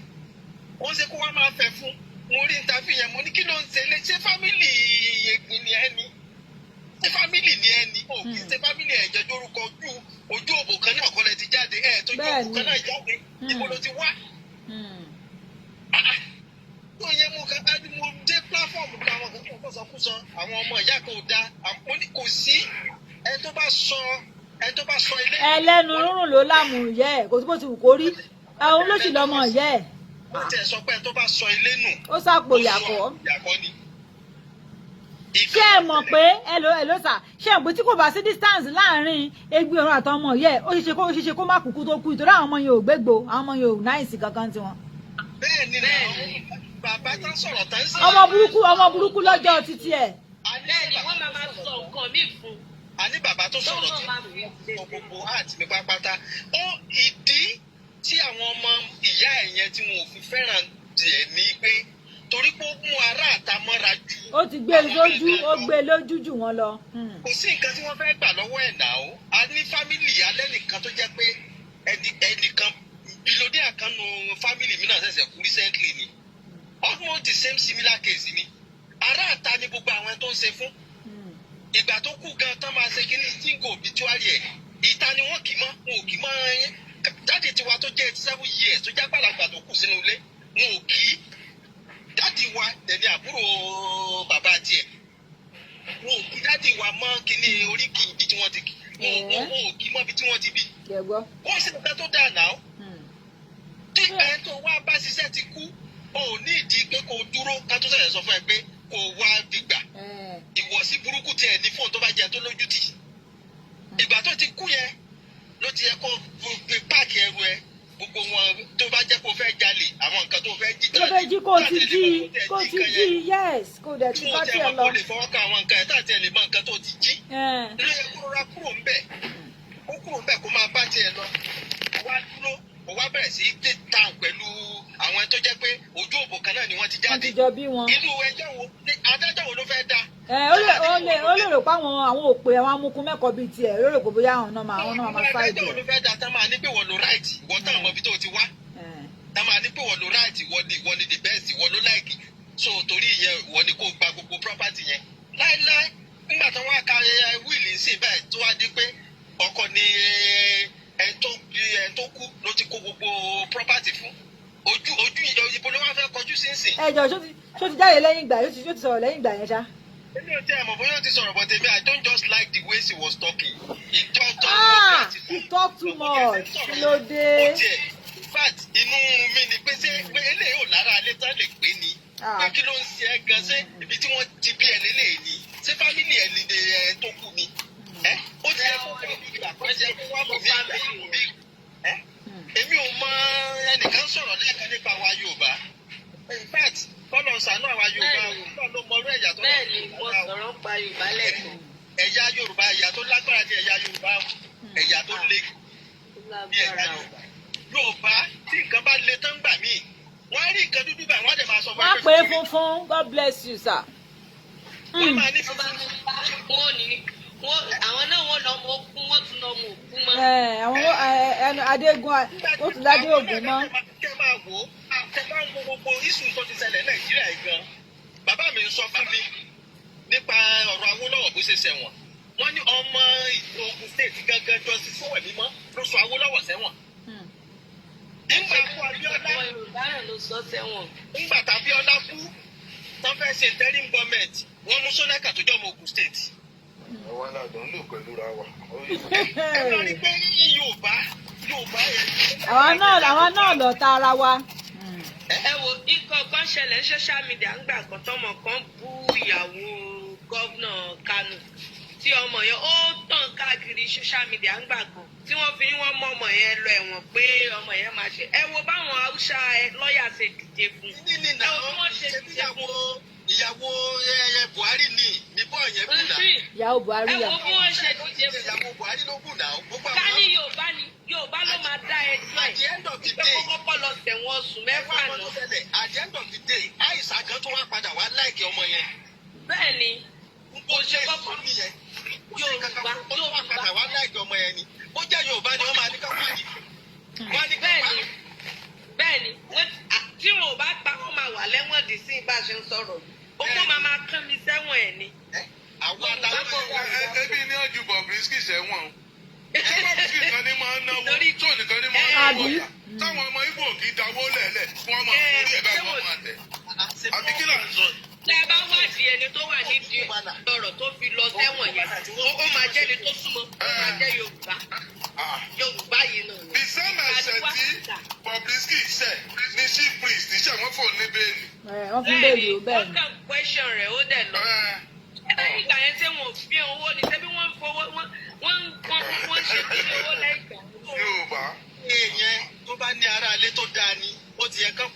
Ó ń ṣe kó wá máa fẹ́ fún. Mo rí interview yẹn, mo ní kí ló ń ṣe lé? Ṣé family Egbin ni ẹ ní? Ṣé family ni ẹ ní? Ò kì í ṣe family. Ẹ̀jẹ̀ dórúkọ ojú ojú òbò kan náà kọ́lẹ̀ ti jáde ẹ̀ tó ojú òbò kan náà jáde. Ibo ló ti wá? Tó yẹ mo kà á ní mo dé platform kan, àwọn kan tó sọkúsọ, àwọn ọmọ ìyá kan ò dáa. Mo ní kò sí ẹni tó bá sọ, ẹni tó bá sọ ilé. Ẹlẹ́nu rúrùn ló lámù yẹ ẹ̀, kò sí bó ti wù kó rí, òun ló sì lọ́mọ yẹ ẹ̀. Ó tiẹ̀ sọ pé ẹni tó bá sọ ilé nù. Ó sàpò yàkọ́. Yàkọ́ ni. Ṣé ẹ mọ̀ pé, hello, hello sà, ṣé ẹ mọ̀ pé tí kò bá sí distance láàrin Ẹ̀gbin Ọ̀run àtọmọ yẹ, ó ṣeé ṣe kó má kúkú tó kú, ìtorí àwọn ọmọ yẹn ò gbégbó, àwọn ọmọ yẹn ò nice kankan tiwọn. Bẹ́ẹ̀ ni bàbá tá ń sọ̀rọ̀ tá ń sọ̀rọ̀. Ọmọ burúkú, ọmọ burúkú lọ́jọ́ títí ẹ̀. Bẹ́ẹ̀ni, wọ́n máa máa sọ nǹkan míì fún. Àní bàbá tó sọ̀rọ̀ Tó tí náà máa fi sọ gbogbo heart mi pátápátá. Ó ìdí tí àwọn ọmọ ìyá ẹ̀ yẹn tí wọn ò fi fẹ́ràn tiẹ̀ ní pé torí pé ó mú ará àta mọ́ra jù. Ó ti gbé e lójú, ó gbé e lójú jù wọ́n lọ. Kò sí nǹkan tí wọ́n fẹ́ gbà lọ́wọ́ ẹ̀ náà. Ó a ní family alẹ́ nìkan tó jẹ́ pé ẹnìkan billionaire kan nu family mi náà ṣẹ̀ṣẹ̀ kú recently ni, almost the same similar case ni. Ará àta ni gbogbo àwọn tó ń ṣe fún. Ìgbà tó kú gan tán máa ṣe kí ní stingo obituary ẹ̀, ìta ni wọ́n kì í mọ́, wọn ò kì í mọ́ ẹ. Daddy tiwa tó jẹ́ 87 years, tó jẹ́ àgbàlagbà tó kù sínú ilé, wọn ò kì í. Daddy wa tẹ̀lé àbúrò bàbá tiẹ̀, wọn ò kí daddy wa mọ́ kíní oríkì ibi tí wọ́n ti kì wọn ò kí mọ́ ibi tí wọ́n ti bí. Jẹ gbọ́. Wọ́n sì nǹkan tó dáa náà. Tí ẹni tó wá bá ṣiṣẹ́ ti kú, o ò ní ìdí pé kó o dúró ká tó ṣẹ̀ṣẹ̀ sọ fún ẹ pé kó o wá gbígbà. Ìwọ̀sí burúkú tiẹ̀ ní fóònù tó bá jẹ tó lójú tì. Ìgbà tó ti kú yẹn ló ti yẹ kó o pack ẹrù ẹ, gbogbo wọn, tó bá jẹ́ kó o fẹ́ jalè, àwọn nǹkan tó fẹ́ jí. Tó fẹ́ jí, kó o ti jí, kó o ti jí, yes, kó o dẹ̀ ti tí bá wọ́n tiẹ̀ tẹ̀ lọ. mọ́ kó lè fọwọ́ kan àwọn nǹkan ẹ̀ tá àti ẹ̀ lè mọ nǹkan tó ti jí. Ló yẹ kó rọra kúrò ńbẹ̀, kó kúrò ńbẹ̀, kó máa bá tiẹ̀ lọ. Ó wá dúró, ó wá bẹ̀rẹ̀ sí í dé town pẹ̀lú àwọn ẹni tó jẹ́ pé ojú òbò kan náà ni wọ́n ti Wọ́n jáde. ti jọ bí wọn. Inú ẹjọ́ wo, adájọ́ wo ló fẹ́ dá? Ẹ ó lè rò pé àwọn òpè, àwọn amukun mẹ́kọ̀ọ́ bíi tiẹ̀ ló rò pé bóyá àwọn náà máa side Adájọ́ wo ló fẹ́ dá tá máa ní pé wọ́n lo right, ìwọ táwọn ọmọ ibi tó ti wá, tá máa ní pé wọ́n lo right, ìwọ ni the best, ìwọ ló like, so torí ìyẹn ìwọ ni kó gba gbogbo property yẹn láíláí? Nígbà tí wọ́n á ka will ń sìn báyìí, tó wá di pé ọkọ ni ẹni tó kú ló ti kó gbogbo property fún, ojú ojú ibo ló wá fẹ́ kọjú sí ń sìn? Ẹ jọ, ṣó ti jáde lẹ́yìn ìgbà, ṣó ti sọ̀rọ̀ lẹ́yìn ìgbà yẹn ṣá? Èmi ò tẹ́ ẹ̀ mọ̀ bóyá ó ti sọ̀rọ̀, but èmi, I don't just like the way she was talking. He just Ah, he talk too much, kí ló dé? Ó tiẹ̀, in fact, inú mi ni pé ṣé pé eléyìí ò lára alẹ́ tán lè pé ni pé kí ló ń ṣe ẹ́ gan? Ṣé ibi tí wọ́n ti bí ẹ lélẹ́yìí ni? Ṣé family ẹ ní ẹ tó kú ni? Ẹ ó ti yẹ kó ìgbà kan ṣe kó wá bò mí ìgbà mi. Ẹ èmi ò mọ. Ẹnìkan sọ̀rọ̀ lẹ́ẹ̀kan nípa àwa Yorùbá. In fact, kọ́lọ̀ ṣàánú àwa Yorùbá, kọ́lọ̀ ló mọ orú ẹ̀yà tó Bẹ́ẹ̀ ni, mo sọ̀rọ̀ pa Yorùbá lẹ́ẹ̀kan. Ẹ̀yà Yorùbá, ẹ̀yà tó lágbára ní ẹ̀yà Yorùbá, ẹ̀yà tó le ní ẹ̀yà Yorùbá. Yorùbá, tí nǹkan bá le tán gbà míì, wọ́n á rí nǹkan dúdú báyìí, wọ́n á dẹ̀ máa sọ fún Wọ́n á pè é funfun. God bless you, sir. Wọ́n máa ní funfun. Wọ́n ní wọ́n àwọn náà wọ́n lọ mọ òkú, wọ́n tún lọ mọ òkú mọ́. Ẹ àwọn ẹnu adégún ó tún ládé ògùn mọ́. Kẹ́ máa wò ó, kẹ́ máa ń wo gbogbo issue tó ti ṣẹlẹ̀ Nàìjíríà yìí gan. Bàbá mi ń sọ fún mi nípa ọ̀rọ̀ Awólọ́wọ̀, bó ṣe ṣẹ̀wọ̀n. Wọ́n ní ọmọ Ogun State gangan, Justice Sowemimo, ló sọ Awólọ́wọ̀ sẹ́wọ̀n. Nígbà kú Abíọ́lá, Àwọn Yorùbá náà ló sọ sẹ́wọ̀n. nígbà tá Abíọ́lá kú, tán fẹ́ ṣe interim government, wọ́n mú Ṣónẹ́kàn tó jẹ́ ọmọ Ogun State. Àwa la dán lò pẹ̀lú ra wa. Ẹ lọ rí pé Yorùbá yẹn. Àwa náà lọ̀tá ara wa. Ẹ wo ikọ̀ kan ṣẹlẹ̀ ní social media ńgbà kan, tọmọ kan bú ìyàwó governor Kánò, tí ọmọ yẹn ó tàn káàkiri social media ńgbà kan, tí wọ́n fi ní wọ́n mọ ọmọ yẹn lọ ẹ̀wọ̀n, pé ọmọ yẹn máa ṣe. Ẹ wo báwọn Haúsá lọ́ọ̀yà ṣe dìde fún un. Ní Ẹ wo bí wọ́n ṣe ṣe dìde ìyàwó fún ìyàwó ẹ Buhari ní bọ́ọ̀ yẹn kù náà. un. Ìyàwó Buhari Ẹ yà. wo bí wọ́n ṣe dìde fún un. Ìyàwó Buhari ló kù náà. Gbogbo Ká ní àwọn Yorùbá ni, Yorùbá ló máa dá ẹjọ́ At ẹ̀ the end of the pé day, kó kọ́kọ́ lọ sẹ̀wọ̀n oṣù 6 ẹwà náà. tó ṣẹlẹ̀, at the end of the day, àìsàn kan tó wá padà wá láìkí ọmọ yẹn. Bẹ́ẹ̀ ni. Ó ṣe kọ́kọ́ nìyẹn. Yorùbá. Ó tó wá padà wá láìkí ọmọ yẹn ni. Ó jẹ́ Yorùbá ni, wọ́n máa ní ká wá ní. Wọ́n á ní ká Bẹ́ẹ̀ pa. ni, bẹ́ẹ̀ ni. Tí wọn ò bá pa, wọn máa wà lẹ́wọ̀n dì sí bá a ṣe ń sọ̀rọ̀ yìí. Owó máa kán mi sẹ́wọ̀n ẹ̀ ni. Àwọn àtàwọn Ebi ní ọjọ́ Bobrisky sẹ́wọ̀n o. Ṣé Bobrisky kan ní máa ń náwó tó nìkan ní máa ń náwó Àbí? ọjà? Táwọn ọmọ Ìgbò kì í dáwó lẹ̀lẹ̀ fún ọmọ orí ẹ̀ báyìí, wọ́n máa tẹ̀. Àbí kí là ń sọ? Tẹ́ ẹ bá wádìí ẹni tó wà nídìí ọ̀rọ̀ tó fi lọ sẹ́wọ̀n yẹn, ó máa jẹ́ ẹni tó súnmọ́, ó máa jẹ́ Yorùbá. Yorùbá yìí náà ni. The same ẹ̀ṣẹ̀ tí Bobrisky ṣẹ̀ ní chief priest ṣẹ̀, wọ́n fò ní bail. Ẹ, wọ́n fún bail o, bẹ́ẹ̀ Wọ́n ni. kàn question rẹ̀, ó dẹ̀ lọ. Ẹ lẹ́yìn ìgbà yẹn, ṣé wọn ò fi owó ni? Ṣé bí wọ́n ń fowó, wọ́n ń ṣe kí owó lẹ́yìn ìgbà yẹn? Yorùbá. Èèyàn tó bá ní ara ilé tó dáa ni ó ti yẹ kán.